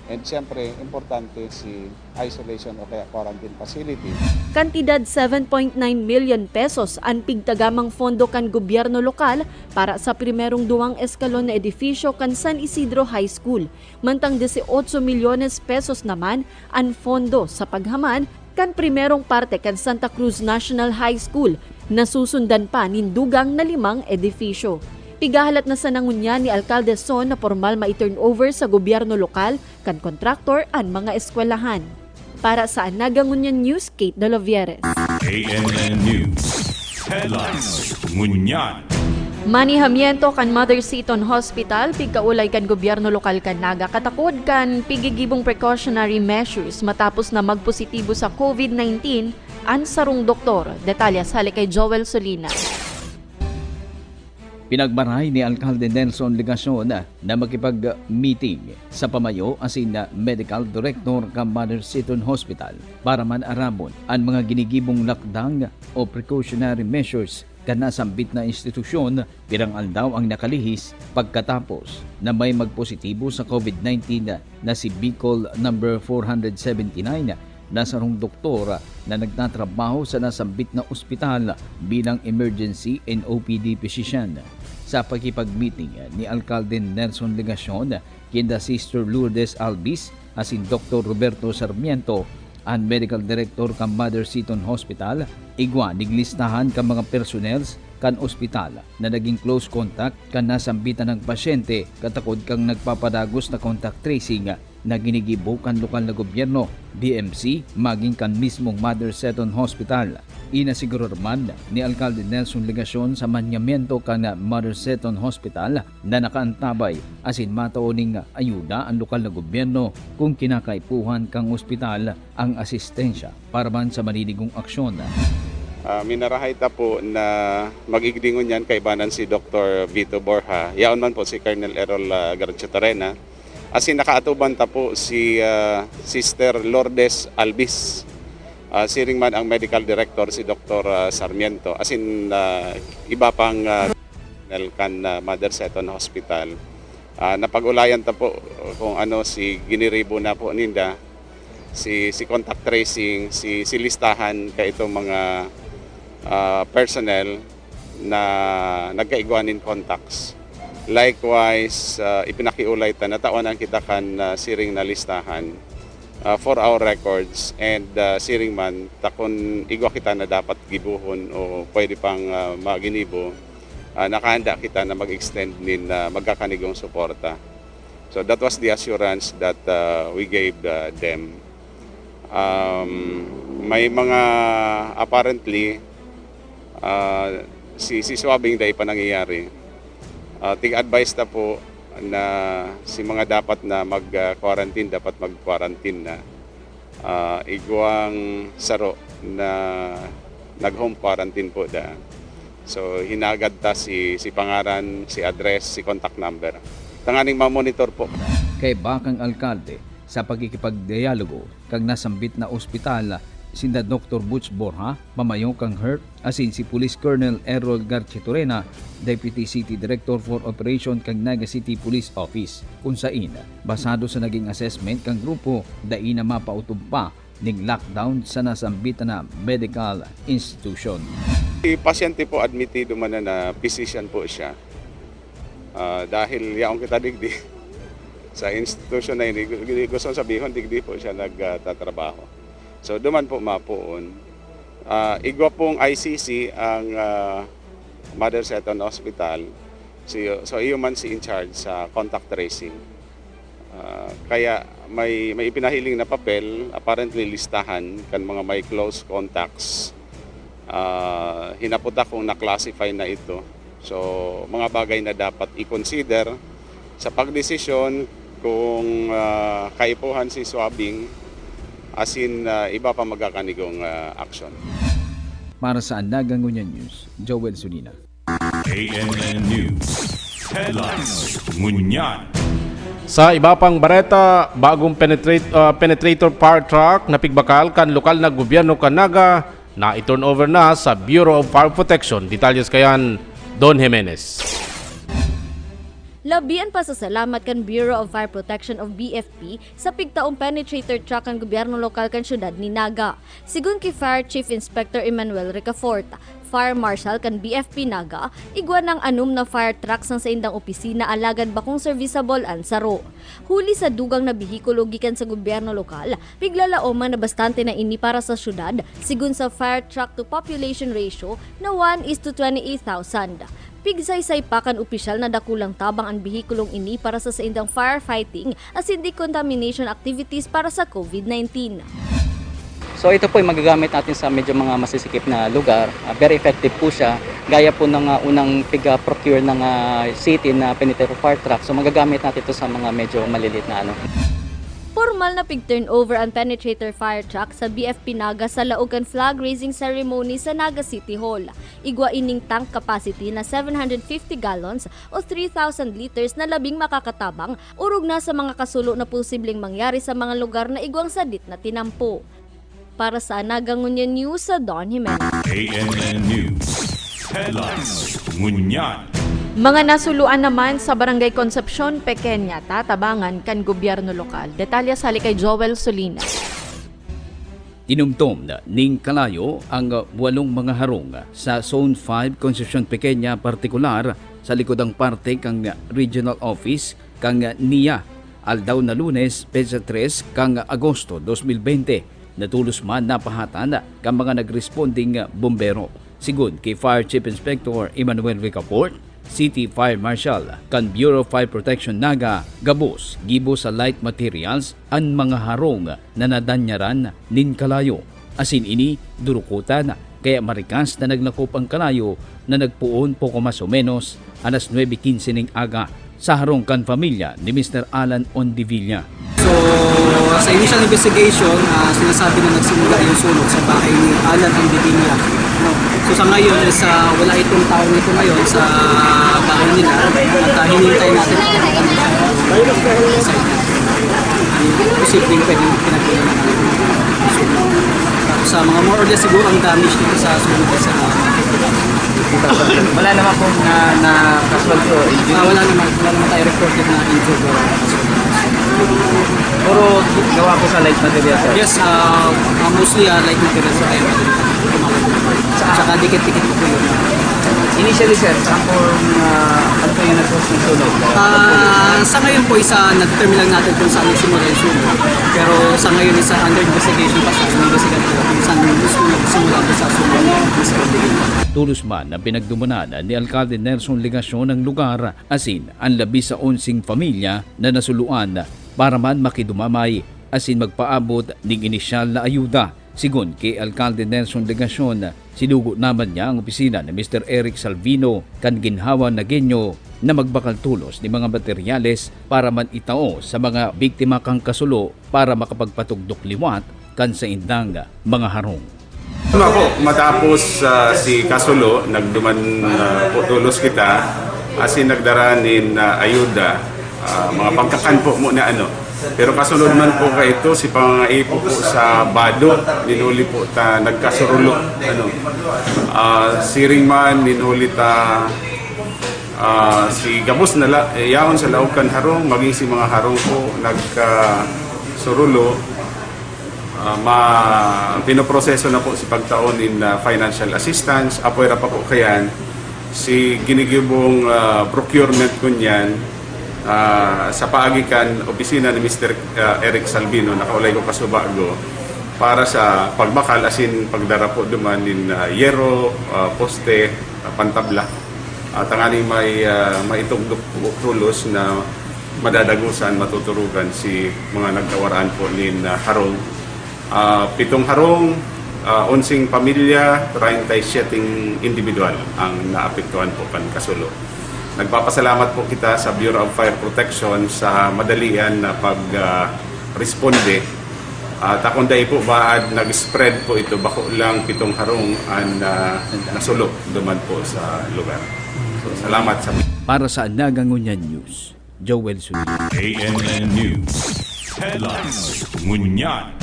And siyempre, importante si isolation o kaya quarantine facility. Kantidad seven point nine million pesos an pigtagamang pondo kan gobyerno lokal para sa primerong duwang eskalon na edifisyo kan San Isidro High School, mantang dieciocho milyones pesos naman an pondo sa paghaman kan primerong parte kan Santa Cruz National High School, na susundan pa nin dugang na limang edifisyo. Pigahalat na sana ngunyan ni Alcalde Son na pormal mai-turnover sa gobyerno lokal kan kontraktor an mga eskwelahan. Para sa Anaga Ngunyan News, Kate Dolovieres. A N N News Headlines. Ngunyan. Manihamiento kan Mother Seton Hospital, pigkaulay kan gobyerno lokal kan Naga katakod kan pigigibong precautionary measures matapos na magpositibo sa COVID nineteen an sarong doktor. Detalye sa hali kay Joel Solina. Pinagmaray ni Alcalde Nelson Legacion na makipag-meeting sa pamayo asin medical director kan Mother Seton Hospital para man arabon an mga ginigibong lakdang o precautionary measures kan nasambit na institusyon pirang aldaw ang nakalihis pagkatapos na may magpositibo sa COVID nineteen na si Bicol number four hundred seventy-nine na sarong doktor na nagtatrabaho sa nasambit na ospital bilang emergency and O P D physician. Sa pakipag-meeting ni Alcalde Nelson Legacion kinda Sister Lourdes Albis asin Doktor Roberto Sarmiento, an medical director kan Mother Seton Hospital, igwa nin listahan kan mga personnels kan ospital na naging close contact kan nasambitan ng pasyente katakod kan nagpapadagos na contact tracing na ginigibo kan lokal na gobyerno, D M C, maging kan mismong Mother Seton Hospital. Inasigurar man ni Alcalde Nelson Legacion sa manyamiento kan Mother Seton Hospital na nakaantabay asin matao ning ayuda an lokal na gobyerno kung kinakaipuhan kan ospital ang asistensya para man sa maninigong aksyon. Ah, minarahay ta po na mag-igdi ngunyan kaibanan si Doktor Vito Borja, yaon man po si Colonel Errol, ah, Garchitorena, asin nakaatuban ta po si, ah, Sister Lourdes Albis. Ah, siring man ang medical director si Doktor, ah, Sarmiento, asin, ah, iba pang, ah, personnel kan, ah, Mother Seton Hospital. Ah, napag-ulayan ta po kung ano si giniribo na po ninda, si, si contact tracing, si, si listahan kaitong mga, ah, personnel na nagkaigwa nin contacts. Likewise, ah, ipinakiulay ta na tawanan kita kan, ah, siring na listahan, ah, for our records, and, ah, siring man ta kun igwa kita na dapat gibohon o pwede pang, ah, maginibo, ah, nakahanda kita na mag-extend nin, ah, magkakanigong suporta. So that was the assurance that, ah, we gave, ah, them. Um, may mga apparently, ah, si, si swabbing dai pa nangyayari. Ah, tig-advise ta po na si mga dapat na mag, ah, quarantine, dapat mag-quarantine na. Ah, igwang saro na nag-home quarantine po da. So, hinagad ta si, si pangaran, si address, si contact number. Tanganing ma-monitor po. Kaiba kan alkalde, sa pakikipagdialogo kan nasambit na ospital, sinda Doktor Butch Borja, pamayo kan heart, asin si Police Colonel Errol Garchitorena, Deputy City Director for Operation kan Naga City Police Office, kun sain, basado sa naging assessment kan grupo, dai na mapautob pa ning lockdown sa nasambit na medical institution. Si pasyente po, admitido man na, na physician po siya. Ah, dahil yaon kita digdi sa institusyon na ini, gu-, gu-, gusto kong sabihon, digdi po siya nagtatrabaho. So, duman po mapoon. Ah, igwa pong I C C ang, ah, Mother Seton Hospital. So, so, iyo man si in charge sa contact tracing. Ah, kaya may, may ipinahiling na papel, apparently listahan kan mga may close contacts. Ah, hinapot ta kung na-classify na ito. So, mga bagay na dapat i-consider sa pagdesisyon kung, ah, kaipuhan si swabbing, asin, ah, iba pa magkakanigong, ah, aksyon. Para sa Anaga Ngunyan News, Joel Sulina. A N N News Headlines. Ngunyan. Sa iba pang bareta, bagong penetrate, ah, penetrator fire truck na pigbakal kan lokal na gobyerno kan Naga na i-turnover na sa Bureau of Fire Protection. Detalles kayan, Don Jimenez. Labi an pasasalamat kan Bureau of Fire Protection o B F P sa pigtaong penetrator truck kan gobyerno lokal kan siyudad ni Naga. Sigon ki Fire Chief Inspector Emmanuel Ricafort, Fire Marshal kan B F P Naga, igwa nang anom na fire trucks ang saindang opisina alagad bakong serviceable an saro. Huli sa dugang na behikulo gikan sa gobyerno lokal, piglalaoman na bastante na ini para sa siyudad, sigon sa fire truck to population ratio na one is to twenty-eight thousand. Pigsaysay pa kan opisyal na dakulang tabang an behikulong ini para sa saindang firefighting asin decontamination activities para sa COVID nineteen. So ito po ay magagamit natin sa medyo mga masisikip na lugar. Ah, very effective po siya. Gaya po ng ah, unang pig-procure ng ah, city na penetrator fire truck. So magagamit natin ito sa mga medyo malilit na ano. Formal na pig-turnover an penetrator fire truck sa B F P Naga sa laog kan flag raising ceremony sa Naga City Hall. Igwa ining tank capacity na seven hundred fifty gallons o three thousand liters na labing makakatabang, orog na sa mga kasulo na posibleng mangyari sa mga lugar na igwang sadit na tinampo. Para sa Naga Ngunyan News, sa Don Jimenez. A N N News Headlines. Ngunyan. Mga nasuluan naman sa Barangay Concepcion, Pequeña, tatabangan kan gobyerno lokal. Detalye hali kay Joel Solinas. Tinumtom ning kalayo ang walong mga harong sa Zone five Concepcion Pequeña, partikular sa likod ang parte kan Regional Office kan NIA, aldaw na Lunes, petsa tres kan Agosto dos mil bente, na tolos man napahatan kan mga nagresponding bombero. Sigon ki Fire Chief Inspector Emmanuel Ricafort, City Fire Marshal kan Bureau of Fire Protection Naga, gabos gibo sa light materials an mga harong na nadanyaran nin kalayo. Asin ini durukotan, kaya marikas na naglakop ang kalayo na nagpoon poko mas o menos alas nuebe quince ning aga sa harong kan pamilya ni Mister Alan Ondivilla. So, sa initial investigation, ah, sinasabi na nagsimula yung sunog sa bahay ni Alan Andivilla. No? So, sa ngayon, is, ah, wala itong tao nito ngayon sa bahay nila. At ah, hinihintay natin ang posibleng pwedeng pinagkunan ng sunog. Sa mga more or less siguro ang damage dito sa sunog sa Wala naman pong na, na casualty o injury. Ah, wala naman, wala naman tayo reported na injured or Puro gawa po sa light material, sir. Yes, uh, uh, mostly uh, light materials na tayo. Saka dikit-dikit po yun. Initially, sir, saan po, uh, ano po yung nag-cause ng sunog? Ah, sa ngayon po, isa, nag-determine lang natin kung saan nagsimula yung sunog. Pero sa ngayon, isa under investigation pa sa investigation kung saan mismo nagsimula ito sa sunog. Tolos man na pinagdumunan ni Alkalde Nelson Legacion ang lugar, asin an labi sa onseng pamilya na nasuluan, para man makidumamay asin magpaabot ning inisyal na ayuda. Sigon ki Alkalde Nelson Legacion, sinugo naman niya ang opisina ni Mister Eric Salvino kan Ginhawa, Nagueño na magbakal tolos nin mga materyales para man itao sa mga biktima kan kasulo para makapagpatugdok liwat kan saindang mga harong. Ano ako, matapos ah, si Kasulo, nagduman ah, po tolos kita, asin nagdara nin ah, ayuda, ah, mga pangkakan po mo na ano. Pero kasunod man po ka ito, si pangangaipo po sa Bado, ninuli po ta nagkasurulo. Ano, ah, siring man, ninuli ta ah, si gabos na la, eh, yaon sa laog kan harong, maging si mga harong po nagkasurulo. Ah, ma, pinoproseso na po si pagtaon in ah, financial assistance. Apoy ra pa po kayan, si ginigibong ah, procurement kunyan ah, sa paagi kan opisina ni Mister ah, Eric Salvino, nakaulay ko kasubago, para sa pagbakal asin pagdara po duman nin ah, yero, ah, poste, ah, pantabla. At tanganing may ah, maitugdok po tolos na madadagosan, matuturugan si mga nagkawaraan po nin ah, harong. Ah, pitong harong, ah, onseng pamilya, treinta y siete individual ang naapektuhan po kan kasulo. Nagpapasalamat po kita sa Bureau of Fire Protection sa madalian na pag ah, responde. At akong dai po baad nag-spread po ito, bako lang pitong harong an ah, nasulo duman po sa lugar. So, salamat sa Para sa Naga Ngunyan News, Joel Suliman. A N N News Headlines. Ngunyan.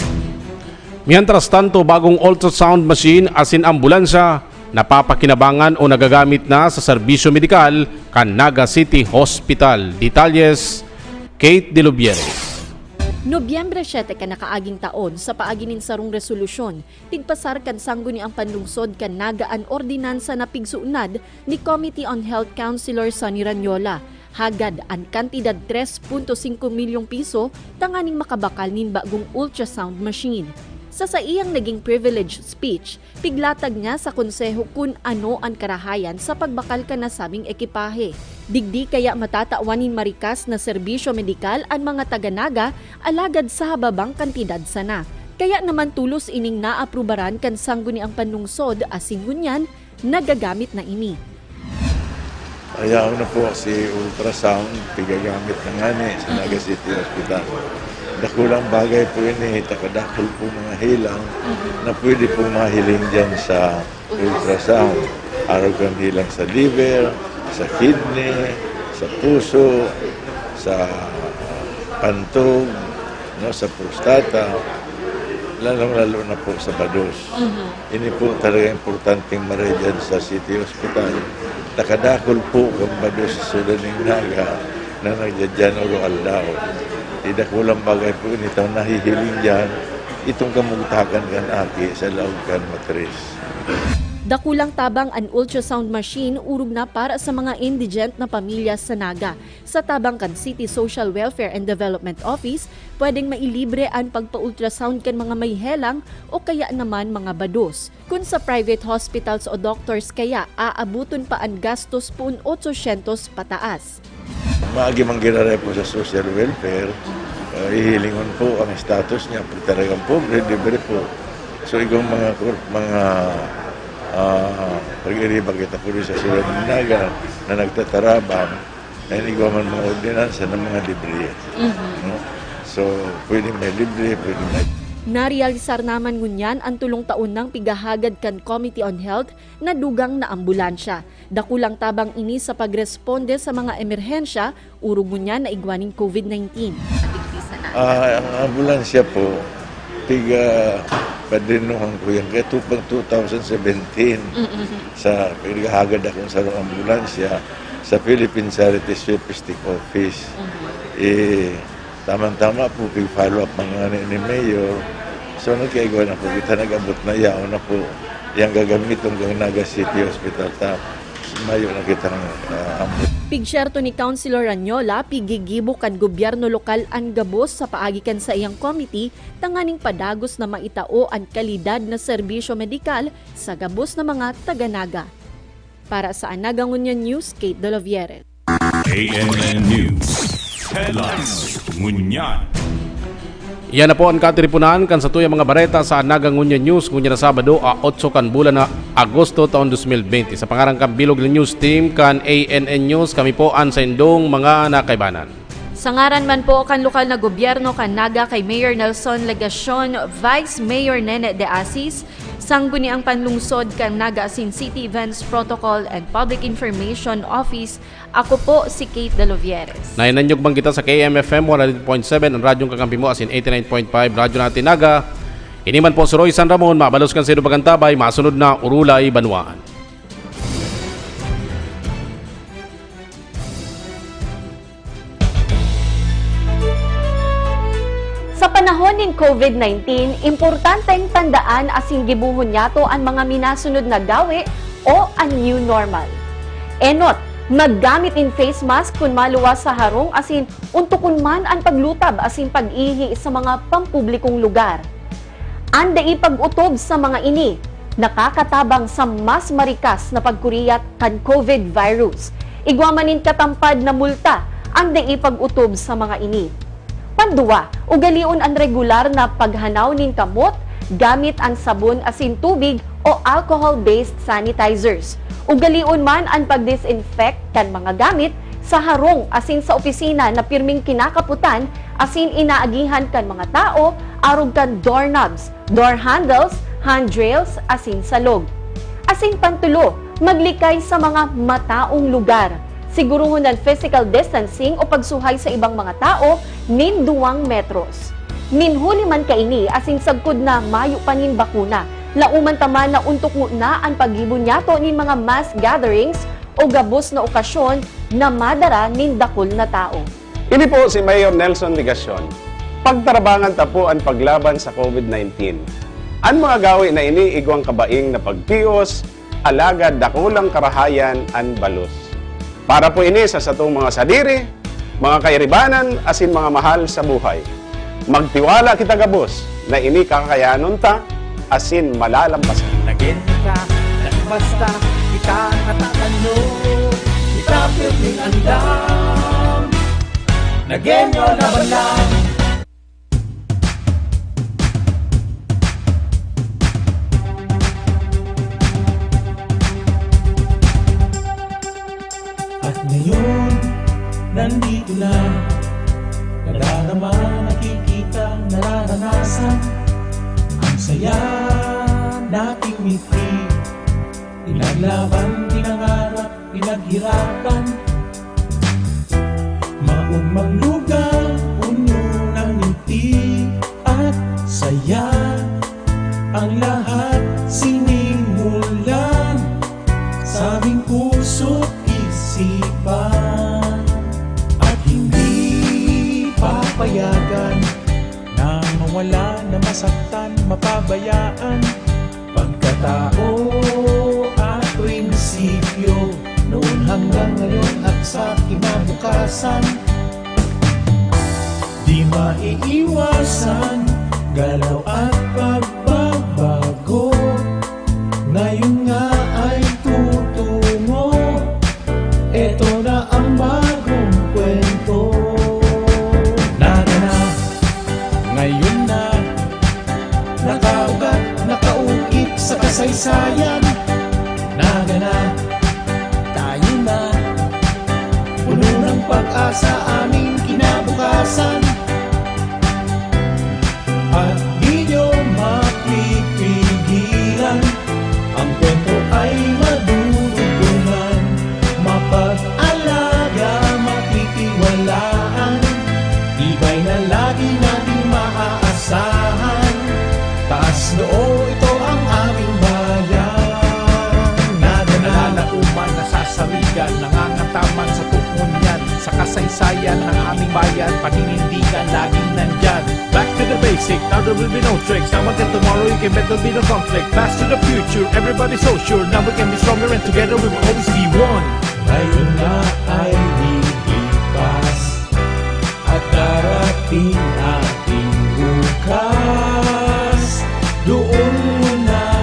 Mientras tanto, bagong ultrasound machine asin ambulansya napapakinabangan o nagagamit na sa serbisyo medikal kan Naga City Hospital. Detalyes, Kate de Lubieres. Nobyembre siete kan nakaaging taon, sa paagi nin sarong resolusyon, tigpasar kan Sangguniang Panlungsod kan Naga an ordinansa na pigsuunad ni Committee on Health Councilor Sonny Ranyola. Hagad an kantidad tres punto singko milyong piso tanganing makabakal nin bagong ultrasound machine. Sa saiyang naging privilege speech, piglatag niya sa konseho kun ano an karahayan sa pagbakal kan nasabing ekipahe. Digdi kaya matatawan nin marikas na serbisyo medikal an mga taga Naga, alagad sa hababang kantidad sana. Kaya naman tolos ining naaprubaran kan Sangguniang Panlungsod asin ngunyan nagagamit na ini. Ayaw na po si ultrasound, pigagamit na ngani sa Naga City Hospital. Dakulang bagay po ini, takadakul po mga helang na pwede pong mahiling dyan sa ultrasound. Arog kan helang sa liver, sa kidney, sa puso, sa pantog, no, sa prostata, lalong-lalo na po sa bados. Ini po talaga importanteng maray dyan sa City Hospital. Takadakul po kan bados sa syudad nin Naga na nagdadyan oro-aldaw. Di dakulang bagay po ini ta nahihiling dyan itong kamugtakan kan aki sa laog kan matris. Dakulang tabang an ultrasound machine orog na para sa mga indigent na pamilya sa Naga. Sa tabang kan City Social Welfare and Development Office, pwedeng mailibre an pagpa-ultrasound kan mga may helang o kaya naman mga bados. Kun sa private hospitals o doctors kaya, aaboton pa an gastos poon otsosyentos pataas. Maagi man giraray po sa social welfare, ah, hihilingon po ang status niya. Pag talagang pobre, libre po. So, igong mga kur-, mga, ah, pag-iriba kita po rin sa syudad ng Naga na nagtatarabang, ay igwa man mga ordinansa ng mga libre. No? So, pwede may libre, pwede may Narealisar naman ngunyan an tolong taon nang pighahagad kan Committee on Health na dugang na ambulansya. Dakulang tabang ini sa pagresponde sa mga emerhensya, orog ngunyan na igwa nin COVID nineteen. Ah, ang ambulansya po, piga padrinuhan ko yan. Kaya tu-, pag two thousand seventeen, sa pighahagad akong sarong ambulansya sa Philippine Charity Sweep Stick Office. Eh, Tama-tama po, pig-follow up man ngani ni Mayor. So, nagkaigwa na po kita, nag-abot na, yaon na po. Yang gagamiton kan Naga City Hospital ta, mayo na kitang, ah, ambot. Pigsyerto ni Councilor Ranyola, pigigibo kan gobyerno lokal an gabos sa paagi kan saiyang committee tanganing padagos na maitao an kalidad na serbisyo medikal sa gabos na mga taga-Naga. Para sa Anaga Ngunyan News, Kate Dolovieres. A N N News Headlines. Ngunyan. Iyan na po an katiriponan kan satuyang mga bareta sa Anaga Ngunyan News ngunyan na Sabado, a otso kan bulan na Agosto, taon dos mil bente. Sa pangaran kan bilog na news team kan A N N News, kami po an saindong mga nakaibanan. Sa ngaran man po kan lokal na gobyerno kan Naga kay Mayor Nelson Legacion, Vice Mayor Nene de Asis, Sangguniang Panlungsod kan Naga asin City Events Protocol and Public Information Office, ako po si Kate Dalovieres. Nainanyog man kita sa K M F M one hundred point seven, an radyong kakampi mo, asin eighty-nine point five Radyo Natin Naga. Ini man po si Roy San Ramon, mabalos kan sa Dubagan Tabay, masunod na Urulay Banwaan. Sa panahon nin COVID nineteen, importanteng tandaan asin gibohon niyato an mga minasunod na gawe o an new normal. Enot, maggamit nin face mask kun maluwas sa harong asin untokon man an paglutab asin pag-ihi sa mga pampublikong lugar. An dai pag-otob sa mga ini nakakatabang sa mas marikas na pagkuriyat kan COVID virus. Igwa man nin katampad na multa an dai pag-otob sa mga ini. Panduwa, ugalion an regular na paghanaw nin kamot gamit an sabon asin tubig o alcohol-based sanitizers. Ugalion man an pag-disinfect kan mga gamit sa harong asin sa opisina na pirming kinakapotan asin inaagihan kan mga tawo arog kan doorknobs, door handles, handrails, asin salog. Asin pantulo, maglikay sa mga mataong lugar. Siguruhon an physical distancing o pagsuhay sa ibang mga tawo nin duwang metros. Nin huli man kaini asin sagkod na mayo pa nin bakuna, laoman ta man na ontok ngona an paggibo niyato nin mga mass gatherings o gabos na okasyon na madara nin dakul na tawo. Ini po si Mayor Nelson Legacion. Pagtarabangan ta po an paglaban sa COVID nineteen. An mga gawi na ini igwang kabaing na pagtios, alagad dakulang karahayan an balos. Para po ini sa satong mga sadiri, mga kairibanan, asin mga mahal sa buhay. Magtiwala kita gabos na ini kakayanon ta asin malalampasan. Nagin ka, nagbasta, kita nakatano, kita pirming andam. Nagin nyo laban lang. At ngayon, nandito na. Nadarama, nakikita, nararanasan. Ang saya nating mitri. Pinaglaban, pinangarap, pinaghirapan. Maog maglugang, puno ng ngiti at saya. Ang lahat sinimulan sa aming puso't isipan. At hindi papayagan na mawala, na masaktan, mapabayaan. Pagkatao at prinsipyo, noon hanggang ngayon at sa kinabukasan. Di maiiwasan, galaw at pagbabago. Ngayon nga ay tutungo. Eto na ang bagong kwento. Nagana, ngayon na, nakaugat, nakaukit sa kasaysayan. Nagana, tayo na, puno ng pag-asa aming kinabukasan. At di nyo mapipigilan, ang kwento ay madudugtungan, mapag-alaga, matitiwalaan. Tibay na lagi nating maaasahan, taas noo ito ang aming bayan. Nagana, nalalaoman, nasasarigan, nangangataman sa tukmon niyan, sa kasaysayan ng aming bayan, paninindigan, laging nandyan. Back to the basic, now there will be no tricks. Now until tomorrow, you can bet there'll be no conflict. Fast to the future, everybody so sure. Now we can be stronger and together we will always be one. Ngayon na ay lilipas at darating ating bukas. Doon mo na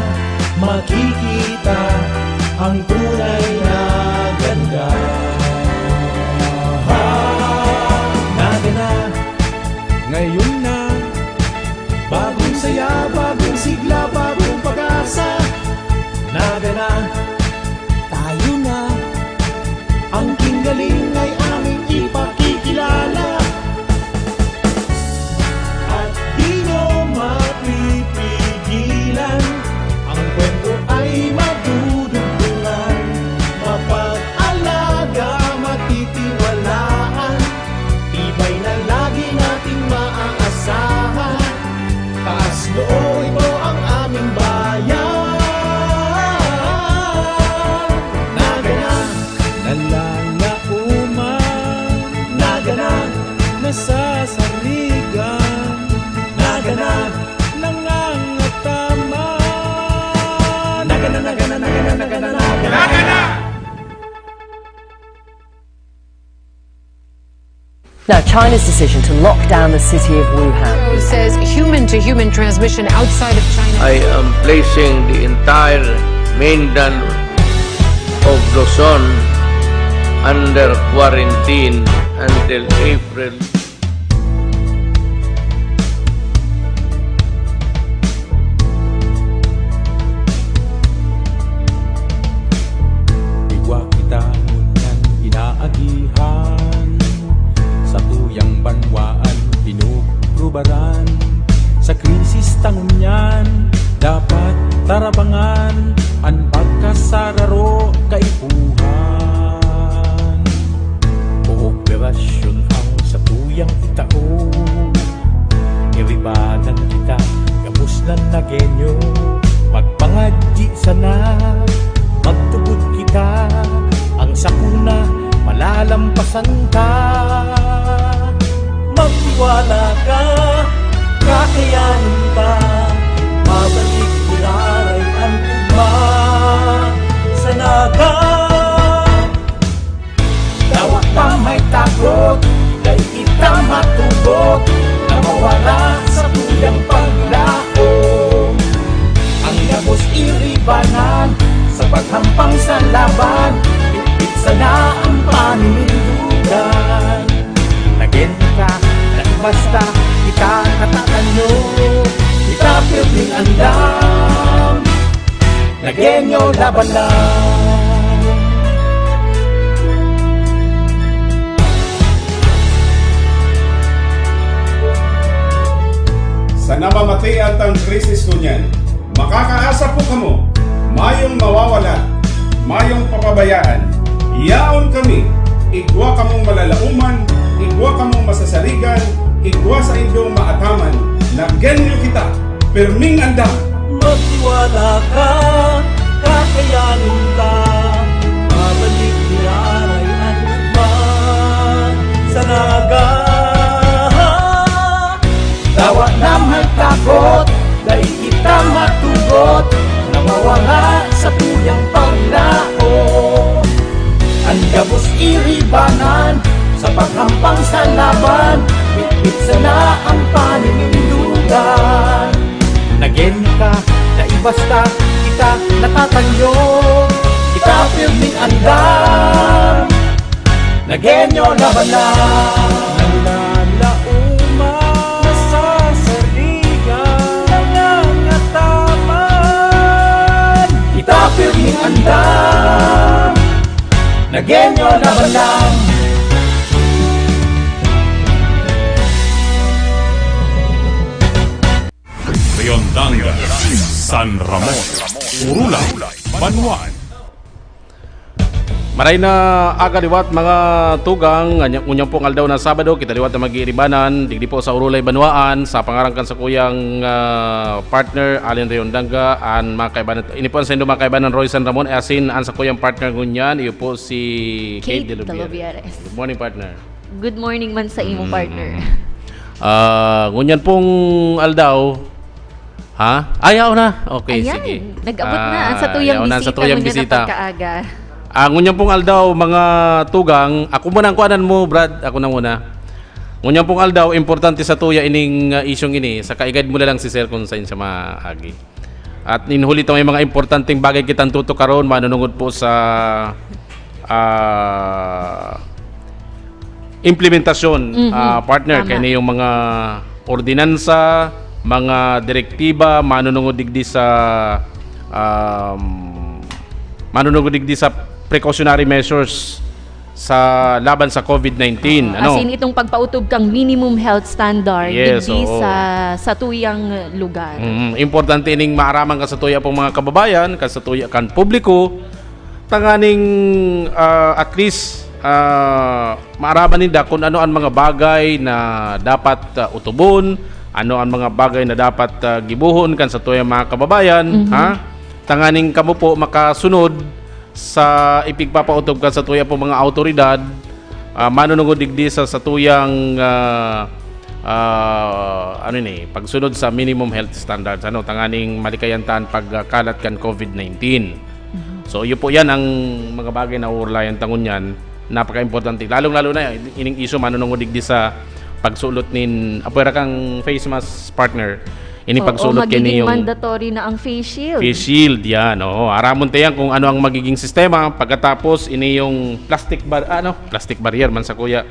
makikita ang tunay na ganda. Nagana, ngayon na. Bagong saya, bagong sigla, bagong pag-asa. Nagana, tayo na. Ang kinggaling ay aming ipakikilala. At di nyo mapipigilan, ang kwento ay madudugtungan, mapag-alaga, matitiwalaan. Tibay na lagi nating maaasahan, taas noo ito ang aming bayan. Nagana, nalalaoman. Nagana, nasasarigan. Nagana, nangangataman. Nagana, nagana, nagana, nagana, nagana. Nagana! Now, China's decision to lock down the city of Wuhan. Says human-to-human transmission outside of China. I am placing the entire mainland of Luzon under quarantine until April. Igwa kita ngunyan inaagihan, satuyang banwaan pinugrubaran. Sa krisis ta ngunyan, dapat tarabangan an pagkasararo kaipuhan. Kooperasyon ang satuya Lampasan ka, magtiwala ka, kakayanin ka. Mabalik, giraray ang ugma sa Naga. Dawa pa may takot, dai kita matugot na mawala sa tuyang paglaom. Ang gabos iribanan sa paghampang sa laban, bitbit sana ang paninindugan. Nagenta, nagbasta, kita natatanyo, kita pirming andam. Nagenyo laban lang. Sa namamatean tang krisis ngunyan, makakaasa po kamo, mayong mawawala, mayong papabayaan. Yaon kami, igwa kamong malalauman, igwa kamong masasarigan, igwa sa indong maataman, na genyo kita, pirming andam. Magtiwala ka, kakayanin ka, mabalik ni Aray ang ugma sa Naga. Dawa na may takot, dai kita matugot na mawala sa tuyang paglaom. Ang gabos iribanan sa paghampang sa laban, bitbit sana ang paninindugan. Nagenta, naibasta, kita natatanyo, kita pirming andam. Nagenyo laban lang. Nalalauma, nasasarigan, nangangataman. Kita pirming andam. Nagenyo laban lang. Leon Danga, San Ramon, Urulay, Banwaan. Maray na aga liwat, mga tugang. Ngunyan pong aldaw na Sabado, kita liwat na mag-iiribanan digdi po sa Urulay, Banwaan, sa pangaran kan sakuyang, ah, partner, Allen Leon Danga, an mga kaibanan, ini po an saindo mga kaibanan, Roy San Ramon, asin an sakuyang partner ngunyan, iyo po si Kate Kate de Lubieres. Lubieres. Good morning, partner. Good morning man sa imo, mm, partner. Ah, ngunyan pong aldaw, ha? Ay, ako na. Okay, ayan, sige. Nag-abot na ang, ah, satuyang yaon na ang bisita, satuyang ngunyan na bisita. Pagkaaga. Ah, ngunyan pong aldaw, mga tugang, ako muna ang kuanan mo, Brad. Ako na muna. Ngunyan pong aldaw, importante sa tuya ining, ah, isyong ini. Sa kaigad mo na lang si Sir kung saan siya maagi. At nin huli ta may mga importanteng bagay kitang tutukaron, manunungod po sa, ah, implementasyon, mhm, ah, partner, tama, kaya yung mga ordinansa, mga direktiba, manunungod digdi sa, um, manunungod digdi sa precautionary measures sa laban sa COVID nineteen, oo, ano? As in, itong pagpautob kang minimum health standard, yes, digdi, oo, sa, sa tuyang lugar. Mm, importante ining maaraman kan sa tuya pong mga kababayan, kan sa tuya kan publiko, tanganing, ah, at least, ah, maaraman ninda kung ano ang mga bagay na dapat, ah, utubon, ano ang mga bagay na dapat, ah, gibohon kan sa tuyang mga kababayan, mhm, ha? Tanganing kamo po makasunod sa ipigpapautob kan sa tuya pong mga awtoridad, ah, manunungod digdi sa, sa tuyang, ah, ah, ano ni, pagsunod sa minimum health standards, ano, tanganing malikayan ta an pagkalat kan COVID nineteen. Mhm. So, iyo po yan ang mga bagay na uurlayan ta ngunyan. Napaka-importante. Lalong-lalo na ining issue manunungod digdi sa pagsulot nin, apwera kang face mask, partner. Ini, oo, pagsulot kini magiging yung mandatory na ang face shield. Face shield, yan. Oo, aramon ta yan kung ano ang magiging sistema. Pagkatapos, ini yung plastic bar-, ano? Plastic barrier man sa kuya.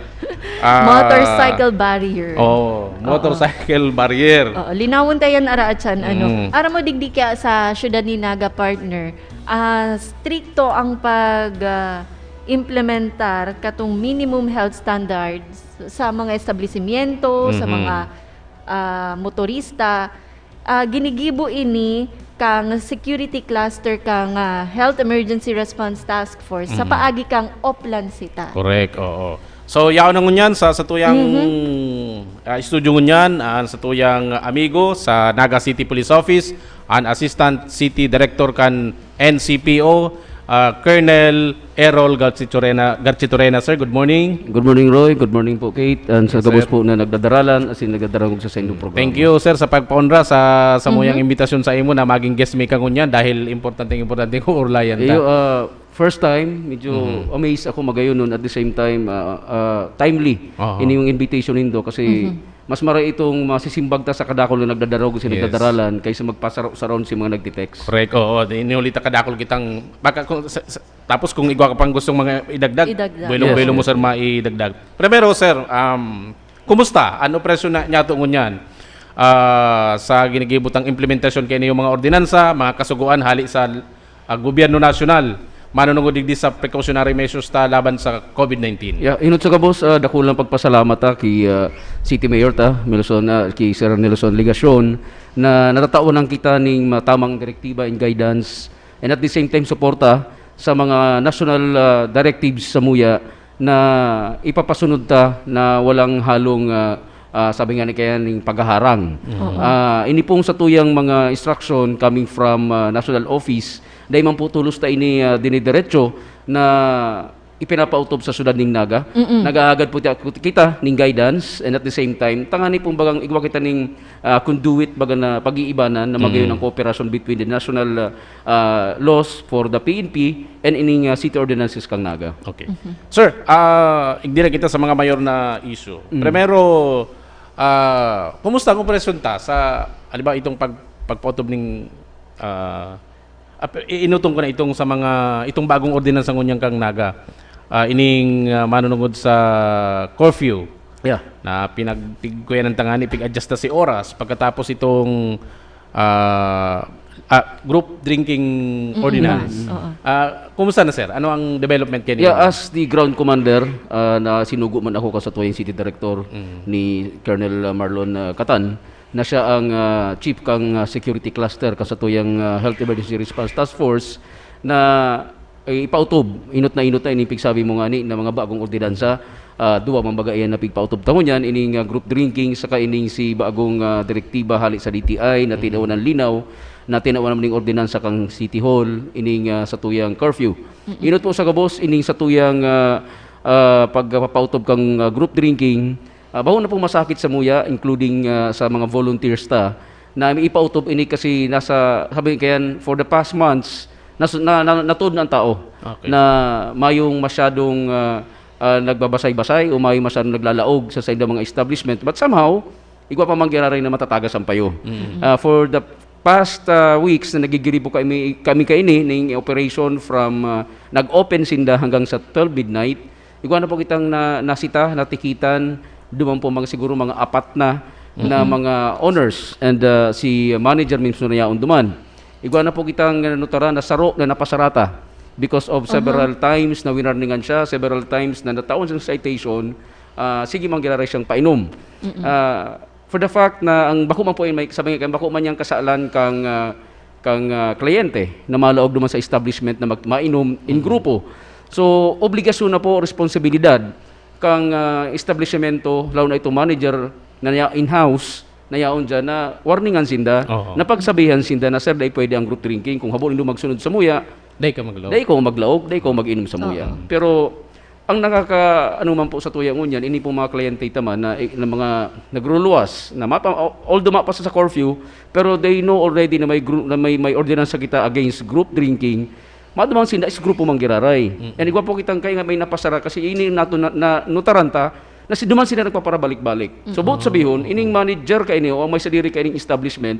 Ah, motorcycle barrier. Oo, oo, motorcycle barrier. Oo, linawon ta yan, ara atyan, ano. Mm. Aram mo, digdi kaya sa syudad ni Naga, partner, ah, strikto ang pag, ah, implementar katong minimum health standards sa mga establisimyento, sa, mhm, mga ah, motorista, ah, ginigibo ini kang security cluster kang, ah, Health Emergency Response Task Force sa, mhm, paagi kang Oplan Cita. Correct, oo. So, yaon na ngunyan sa, sa tuyang, mhm, ah, studio ngunyan, ah, sa tuyang amigo sa Naga City Police Office, an Assistant City Director kan N C P O, ah, Colonel Errol Garchitorena. Garchitorena, sir, good morning. Good morning, Roy. Good morning po, Kate. And sa Yes, gabos sir. po na nagdadaralan, as in nagdadarangog sa saindong programa. Thank you, sir, sa pagpaonra sa samuyang imbitasyon sa imo na maging guest mi ka ngunyan dahil importanteng importanteng uurlayan ta. Iyo, ah, first time, medyo amazed ako magayon nun. At the same time, ah, ah, timely Aha. ini yung invitation nindo kasi mas maray itong masisimbag ta sa kadakol na nagdadarog sa Yes. nagdadaralan kaysa magpasaraw-saraw si mga nagtitext. Correct. Oo, di- inuli ta kadakol kitang baka kung sa- sa- tapos kung igwa ka pang gustong mga idagdag, Idagdag. buwelo-buwelo mo, sir, maidagdag. Primero, sir, um, kumusta an operasyon na niyato ngunyan? Ah, sa ginigibo tang implementasyon kay yung mga ordinansa, mga kasugoan hali sa ah, gobyerno nasyonal, manunungod digdi sa precautionary measures ta laban sa COVID nineteen. Yeah, inot sa gabos, ah, dakulang pagpasalamat ta ki ah, City Mayor ta, Nelson, ah, ki Sir Nelson Legacion, na natatawan lang kita ning matamang direktiba and guidance, and at the same time suporta sa mga national ah, directives sa muya na ipapasunod ta na walang halong ah, ah, sabi nga ni kaya ning paghaharang. Ah, ini pong satuyang mga instruction coming from ah, national office, dahil man po tulos ta ini ah, dinidiretso na ipinapautob sa syudad ning Naga. Nag-aagad po ti- kita ning guidance, and at the same time tangani pong bagang igwa kita ning ah, conduit baga na pag-iibanan na magayon ang cooperation between the national ah, ah, laws for the P N P and ining ah, city ordinances kang Naga. Okay. Sir, ah, igdi na kita sa mga mayor na issue. Primero, ah, kumusta ang operasyon ta sa, halimbawa, itong pag, pagpautob ning, ah, ap- i- inutong ko na itong sa mga, itong bagong ordinansa ngunyan kang Naga. Ah, ining ah, manunungod sa curfew Yeah. na pinagtigkuyan ng tangani, pig-adjust na si oras pagkatapos itong ah, ah, group drinking ordinance. Oo. Ah, kumusta na, sir? Ano ang development kayo? Yeah, as the ground commander, ah, na sinugo man ako kasatuyang city director ni Colonel ah, Marlon ah, Catan, na siya ang ah, chief kang ah, security cluster kasatuyang ah, health emergency response task force na eh, ipautob, inot na inot na ini pigsabi mo ngani na mga bagong ordinansa, ah, duwa man baga iyan na pigpautob ta ngunyan, ining ah, group drinking saka ining si bagong ah, direktiba hali sa D T I na tinawan ng linaw, na tinawan naman ning ordinansa kang City Hall, ining ah, satuyang curfew. Inot po sa gabos, ining satuyang ah, ah, pagpapautob kang ah, group drinking, ah, baho na pong masakit sa muya, including ah, sa mga volunteers ta, na ipautob ini kasi nasa, sabi kayan, for the past months, nas, na, na, natuod na ang tao Okay. na mayong masyadong ah, ah, nagbabasay-basay o mayong masyadong naglalaog sa saindang mga establishment. But somehow, igwa pa man giraray na matatagas ang payo. Ah, for the past ah, weeks na nagigiribo kami, kami kaini ning operation from ah, nag-open sinda hanggang sa twelve midnight. Igwa na po kitang na, nasita, natikitan, duman po mga siguro mga apat na na mga owners and ah, si manager mismo na yaon duman. Igwa na po kitang nutaran na saro na napasarata because of several times na winarningan siya, several times na nataon siyang citation, ah, sige man giraray siyang painom. Ah, for the fact na ang bako man po ay may sabi nga, bako man niyang kasalan kang ah, kang ah, kliyente na malaog duman sa establishment na mag, mainom in grupo. So, obligasyon na po, responsibilidad kang ah, establishmento, lalo na itong manager na niya in-house, na yaon dyan, na warningan sinda, Oo. na pagsabihan sinda na, "Sir, dai pwede ang group drinking. Kung habo nindo magsunod sa muya, Dai ka maglaog. dai ko maglaog, dai ko mag-inom sa muya." Pero, ang nakaka, ano man po sa tuya ngunyan, ini pong mga kliyente taman na, na mga nagruluwas, na mapa, although mapasa sa curfew, pero they know already na may, gru- na may, may ordinansa kita against group drinking, maduman sinda is grupo man giraray. And igwa po kitang kaya nga may napasara kasi ini nato na, na nutaran ta na si duman sila nagpaparabalik-balik. So, both sabihon, ining manager kaini o ang may sadiri kaining establishment,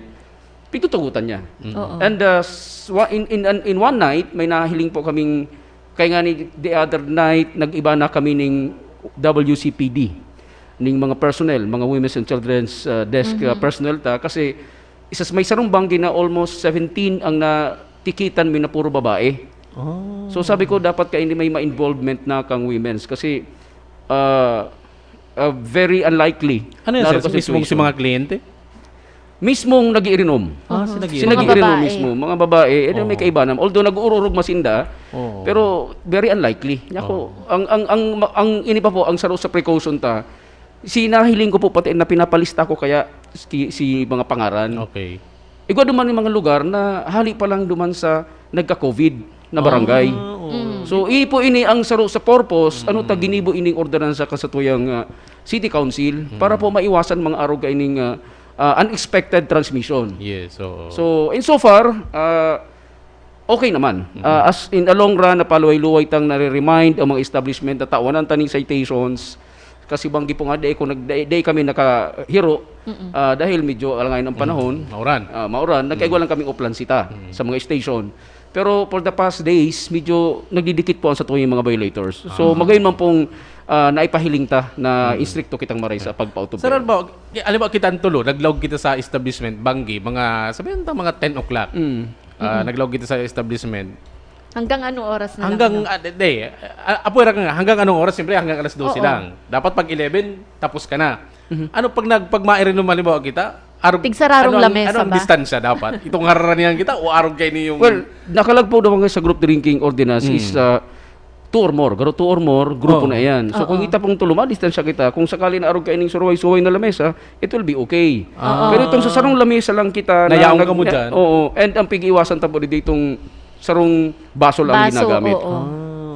pitutugutan niya. Oo. And uh, s- wa- in, in, in one night, may nahiling po kaming, kaya nga ni the other night, nag-iba na kami ning W C P D, ning mga personnel, mga women's and children's uh, desk uh, personnel ta, kasi isas may sarong banggi na almost seventeen ang natikitan mi na puro babae. Oh. So sabi ko, dapat kaini may ma-involvement na kang women's kasi uh, uh, very unlikely. Ano yan, na sir? ano ka Mismong si situation. Mga kliyente? Mismong nag-iirinom. Ah, si nag-iirinom. Si nag-iirinom babae. Mismo, mga babae, eh, may Oo. kaibanan. Although nag-uururog masinda, Oo. pero very unlikely. Ako, ang, ang, ang, ang ini pa po, ang saro sa precaution ta, si nahiling ko po pati na pinapalista ko kaya si, si mga pangaran. Okay. Igwa duman yung mga lugar na hali pa lang duman sa nagka-COVID. na barangay. Ah, oo. Mm. So, iyo po ini ang saro sa purpose, ano ta ginibo ining ordinansa kan satuyang ah, City Council para po maiwasan mga arog kaining ah, ah, unexpected transmission. Yes, oo. So, in so far, ah, okay naman. Ah, as in a long run, napaluway-luway tang nare-remind ang mga establishment na tawanan ta ning citations. Kasi banggi po nga, dai, ko nag, dai, dai kami nakahiro ah, dahil medyo alangayon ang panahon. Mauran. Ah, mauran. Nagkaigwa lang kaming uplan sita sa mga station. Pero for the past days, medyo nagdidikit po ang satuyang mga violators. So, magayon man pong ah, naipahiling ta na istrikto kitang maray sa pagpautubero. Sir, alam mo, alam mo, kita ang tulo, naglaog kita sa establishment, banggi, mga, sabihin ta mga ten o'clock. Mm. Ah, naglaog kita sa establishment. Hanggang anong oras na Hanggang, lang? ah, di, di, ah, apoy ra ka nga, hanggang anong oras? Siyempre, hanggang alas dose Oo. lang. Dapat pag eleven, tapos ka na. Ano pag nag, pag mairinom, halimbawa kita, arog, Tigsararong ano ang, lamesa ano ang ba? distansya dapat? Itong haranihan kita o arog kayo yung... Well, nakalagpo naman sa group drinking ordinance is uh, two or more. Garo two or more, grupo Oo. na yan. So, kung Oo. kita pong tulo, madistansya kita. Kung sakali na arog kaining suruway-suway na lamesa, it will be okay. Ah. Pero itong sa sarong lamesa lang kita Nayaon nag- ka mo dyan? Oo. And ang pig-iwasan ta po dito itong sarong baso lang ang Baso, ginagamit. oo. Ah,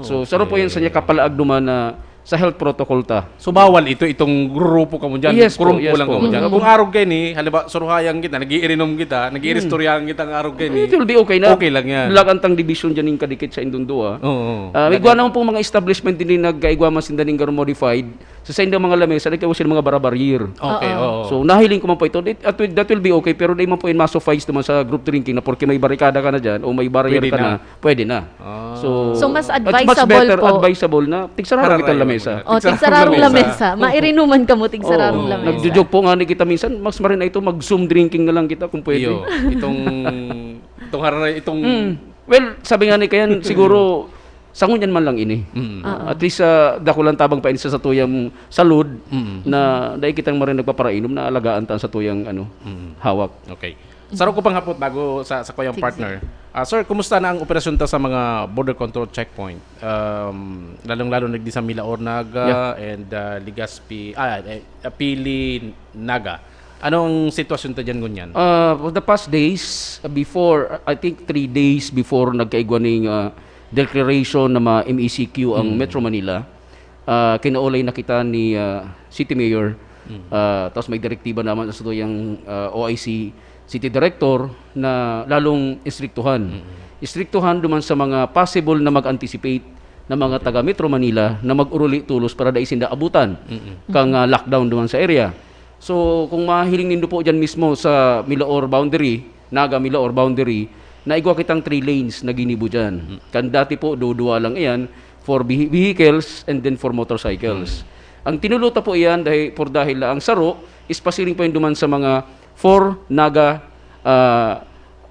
So, saro po yan sa niya kapalaag duman na sa health protocol ta. So, bawal ito, itong grupo ka mo dyan, Yes po, kurumpo yes lang po. ka mo dyan. Mm. Kung arog kayo ni, halimbawa, suruhayan kita, nag-iirinom kita, nag-iiristoryahan kita ng arog kayo ni. It will be okay na. Okay lang yan. Lagan tang division dyan yung kadikit sa indundua. Oo. Ah, may igwa naman pong mga establishment din yung nagkaigwa man sinda ning garo modified. Sa saindang mga lamesa, nagkaigwa sila mga barabaryir. Okay, Oo. oo. So, nahiling ko man po ito. It, at with- that will be okay, pero di man po yun ma-suffice naman sa group drinking na porke may barikada ka na dyan o may barrier Pwede ka na. na, pwede na. Ah. So, mas at much advisable better, po. advisable na tigsarado Para kitang rayo lamesa. naman. Oh, Tigsararong tigsararong lamesa. lamesa. Mairinuman ka mo, tigsararong Oo, lamesa. nagjo-joke po nga ni kita minsan, mas marin na ito, mag-Zoom drinking na lang kita kung pwede. Iyo, itong, itong harara, itong... Mm. Well, sabi nga ni Kayan, siguro, sangunyan man lang ini. Mm. Oo. At least, uh, dakulang tabang pa ini sa satuyang salud Mm. na dahil kitang marin nagpaparainom na alagaan ta ang satuyang ano, Mm. hawak. Okay. Saro ko pang hapot bago sa, sa kuyang Sige, partner. Ah, sir, kumusta na ang operasyon ta sa mga border control checkpoint? Um, lalong-lalo nagdi sa Milaor, Naga, and ah, Legazpi, ah, eh, ah, Pili, Naga. Anong sitwasyon ta dyan ngunyan? Uh, for the past days, uh, before, I think three days before nagkaigwa ning uh, declaration na ma-M E C Q ang Metro Manila, uh, kinaulay na kita ni uh, City Mayor, uh, tapos may direktiba naman sa tuyang uh, O I C City Director na lalong istriktuhan. Istriktuhan duman sa mga possible na mag-anticipate na mga taga Metro Manila na mag-uruli tulos para dai sinda abutan kang uh, lockdown duman sa area. So, kung mahiling nindo po dyan mismo sa Milaor boundary, Naga Milaor boundary, naigwa kitang three lanes na ginibo dyan. Kan dati po, duduwa lang iyan for vehi- vehicles and then for motorcycles. Ang tinulo ta po iyan dahil, for dahil la ang saro is pasiring po yun duman sa mga for Naga ah,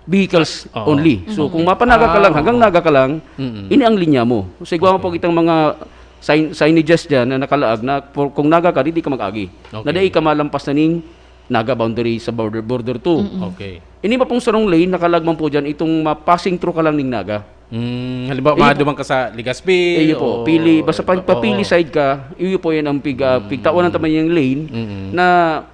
vehicles Oo. only. So, kung mapanaga ka Ah, lang, hanggang oo. Naga ka lang, Mm-mm. ini ang linya mo. So, igwa mo po kitang mga sign, signages dyan na nakalaag na for, kung Naga ka, di, di ka mag-agi. Okay. Na dai ka malampas na ning Naga boundary sa border, border two. Okay. Ini mapong sarong lane, nakalaag man po dyan, itong ma-passing through ka lang ning Naga. Mm, halimbawa, Iyo po. maduman ka sa Legazpi, Iyo po, o- pili, basta pag oo. papili side ka, iyo po yan ang pig, ah, pigtawanan ta man yung lane Mm-mm. na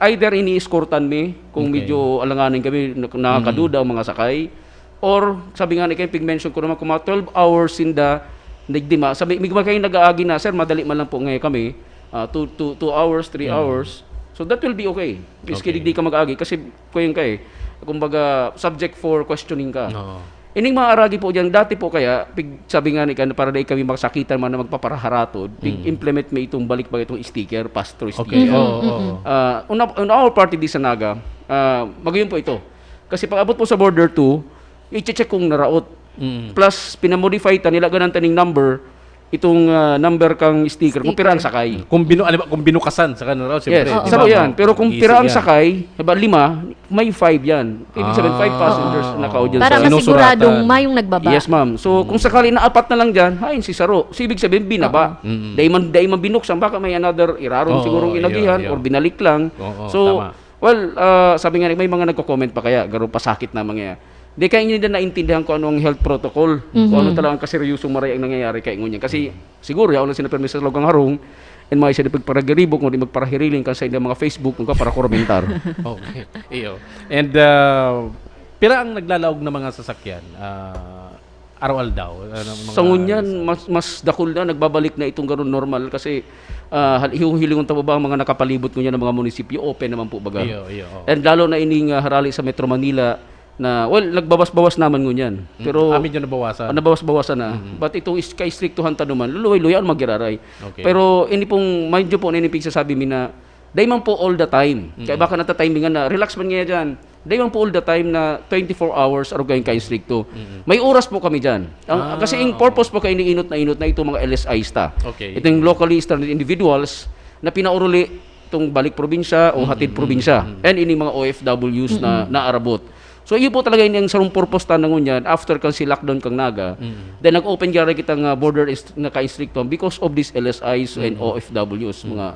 either ini-escortan mi kung Okay. medyo alanganin kami, nak- nakakaduda ang mga sakay. Or, sabi nga ni kayo, pig-mention ko naman, kung mga twelve hours sinda, nagdima, sabi, may mga kayo nag-aagi na, "Sir, madali man lang po ngayon kami, ah, two, two, two hours, three hours." So, that will be okay. Miski Okay. di ka mag-aagi, kasi kuya ka eh, kumbaga, subject for questioning ka. Oo. Ining mga aragi po dyan, dati po kaya, pig, sabi nga ni Kan, para dai kami makasakitan man na magpaparaharatod, pig-implement may itong balik ba itong sticker, pass-through Okay, sticker. oo, oo. Ah, on, on our party di sa Naga, ah, magayon po ito. Kasi pag abot po sa border two, i-check kung naraot. Mm. Plus, pinamodify ta nila, ganan taning number, itong ah, number kang sticker, kung Sticker. pira ang sakay. Kung, binu, alam, kung binukasan sa kanila, Yes, siyempre, Oo. saro iba, yan. Pero kung mag-isip pira ang yan. sakay, halimbawa lima, may five yan. Ibig sabihin, Ah. five passengers na naka-audience. Para Sinusuratan. masigurado mayong nagbaba. Yes, ma'am. So, kung sakali na apat na lang dyan, hain si saro. So, ibig sabihin, binaba. Mm. Dahil man, dahil man binuksan, baka may another iraron Oo, sigurong iyo, inagihan iyo. Or binalik lang. Oo, So, tama. well, ah, sabi nga, may mga nagko-comment pa kaya, garo pasakit na mga yan. Di kaya hindi na naintindihan kung ano ang health protocol, kung ano talagang kaseryosong maray ang nangyayari kay ngunyan. Kasi, siguro, yaon na sinapermi sa Lugang Harong, and may siya pagparagiribo, kung di magparahiriling ka sa inyong mga Facebook, kung ka para kuramentar. Okay. Iyo. And uh, pira ang naglalaog na mga sasakyan? Ah, araw-aldaw? Ano, mga Sa ngunyan, mas, mas dakul na, nagbabalik na itong ganun normal kasi ah, hal- hihilingon ta pa ba ang mga nakapalibot ngunyan ng mga munisipyo, open naman po baga. Iyo, iyo, oo. And lalo na ining ah, harali sa Metro Manila na, well, nagbawas-bawas naman ngunyan. Pero Ah, medyo nabawasan. Ah, nabawas-bawasan na. But itong is- kaistriktuhan ta naman, luluway-luway ang magiraray. Okay. Pero ini pong, mind you po, na ini pigsasabi mi na, dai man po all the time. Kaya baka natatimingan na, relax man nga dyan. Dai man po all the time na twenty-four hours arog kayong kaistrikto. May oras po kami dyan. Ang, Ah, kasi yung oo. purpose po kayo iniinot na inot na itong mga L S Is ta. Okay. Itong locally stranded individuals na pinauruli itong balik probinsya o hatid probinsya. And ining mga O F Ws na naarabot. So, iyo po talaga yung sarong purpose ta na ngunyan after kan si lockdown kang Naga. Then, nag-open gari kita nga border is, na ka-istrikto because of these L S Is and O F Ws, mga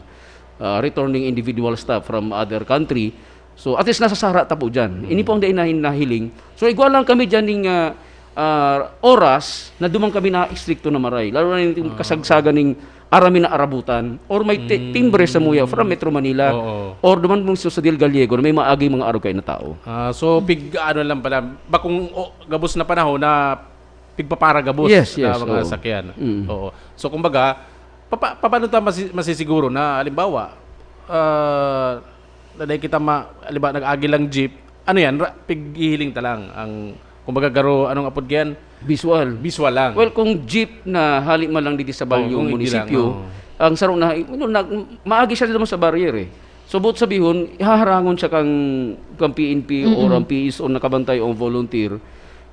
ah, returning individuals ta from other country. So, at least nasa sara ta po dyan. Ini po ang dai nahin nahiling. So, igwa lang kami dyan ning ah, ah, oras na duman kami na istrikto na maray. Lalo na yung kasagsagan ning arami na arabutan or may ti- timbre sa muya from Metro Manila Oo. or duman mismo sa Del Gallego na may maagi mga arog kayo na tao. Ah, so, pig, ano lang pala, bakong o, gabos na panahon na pigpaparagabos Yes, na yes, mga oo. sakyan. Mm. Oo. So, kumbaga, papa, paano ta masi, masisiguro na, halimbawa, ah, na dahil kita, ma, halimbawa, nag-agi lang jeep, ano yan, ra, pighihiling ta lang. Ang, kumbaga, garo, anong apod yan? Visual. Visual lang. Well, kung jeep na hali man lang dito sa Balyong Oo, kung hindi munisipyo, lang, oo. Ang saro na, you know, na, maagi siya naman sa barrier eh. So, buot sabihon, ihaharangon siya kang, kang P N P o ang P S O nakabantay o volunteer.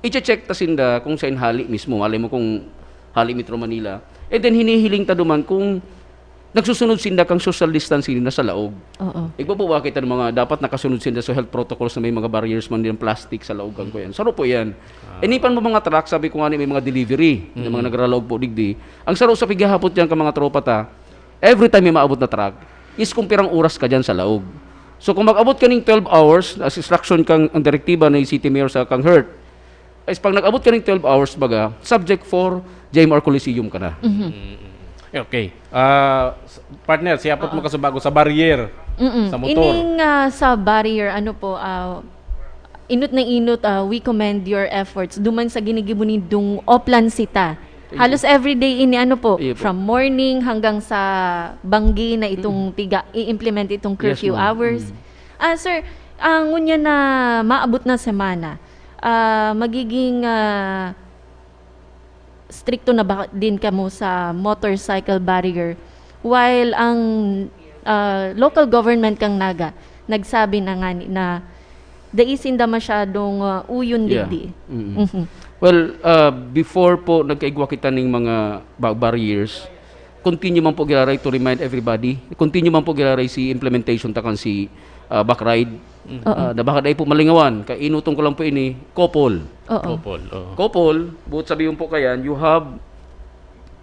I-check ta sinda kung saan hali mismo. Alam mo kung hali Metro Manila. And then, hinihiling ta duman kung nagsusunod sinda kang social distancing na sa laog. Oo. Igwa po ba kita ng mga dapat nakasunod sinda sa health protocols na may mga barriers man din plastic sa laog kang kuyan. Saro po yan. Inipan mo mga truck, sabi ko nga ni may mga delivery, na mga nagralaog po digdi. Ang saro sa pighahapot dyan ka mga tropa ta, every time may maabot na truck, is kung pirang oras ka dyan sa laog. So kung mag-abot ka ning twelve hours, as instruction kang ang direktiba ni City Mayor sa kang Hurt, is pag nag-abot ka ning twelve hours, baga, subject for J M R Coliseum ka na. Okay. Ah, s, partner, siya po magkasubago sa barrier sa motor. Ining ah, sa barrier, ano po, ah, inot na inot, ah, we commend your efforts. Duman sa ginigibo nindong Oplan Sita. Halos everyday ini, ano po, Iyo po. From morning hanggang sa banggi na itong piga, i-implement itong Yes, curfew ma'am. hours. Ah, sir, ang ngunyan na maabot na semana, ah, magiging ah, strikto na ba din kamo sa motorcycle barrier? While ang ah, local government kang Naga, nagsabi na nga ni, na dai sinda masyadong ah, uyon Yeah. digdi. Mm. Mhm. Well, uh, before po nagkaigwa kita ning mga ba- barriers, continue man po giraray to remind everybody. Continue man po giraray si implementation ta kan si uh, Backride. Oo. Uh, na baka dai po malingawan, kainuton ko lang po ini, couple. Oo. Couple, oo. Couple, buot sabihin po kayan, you have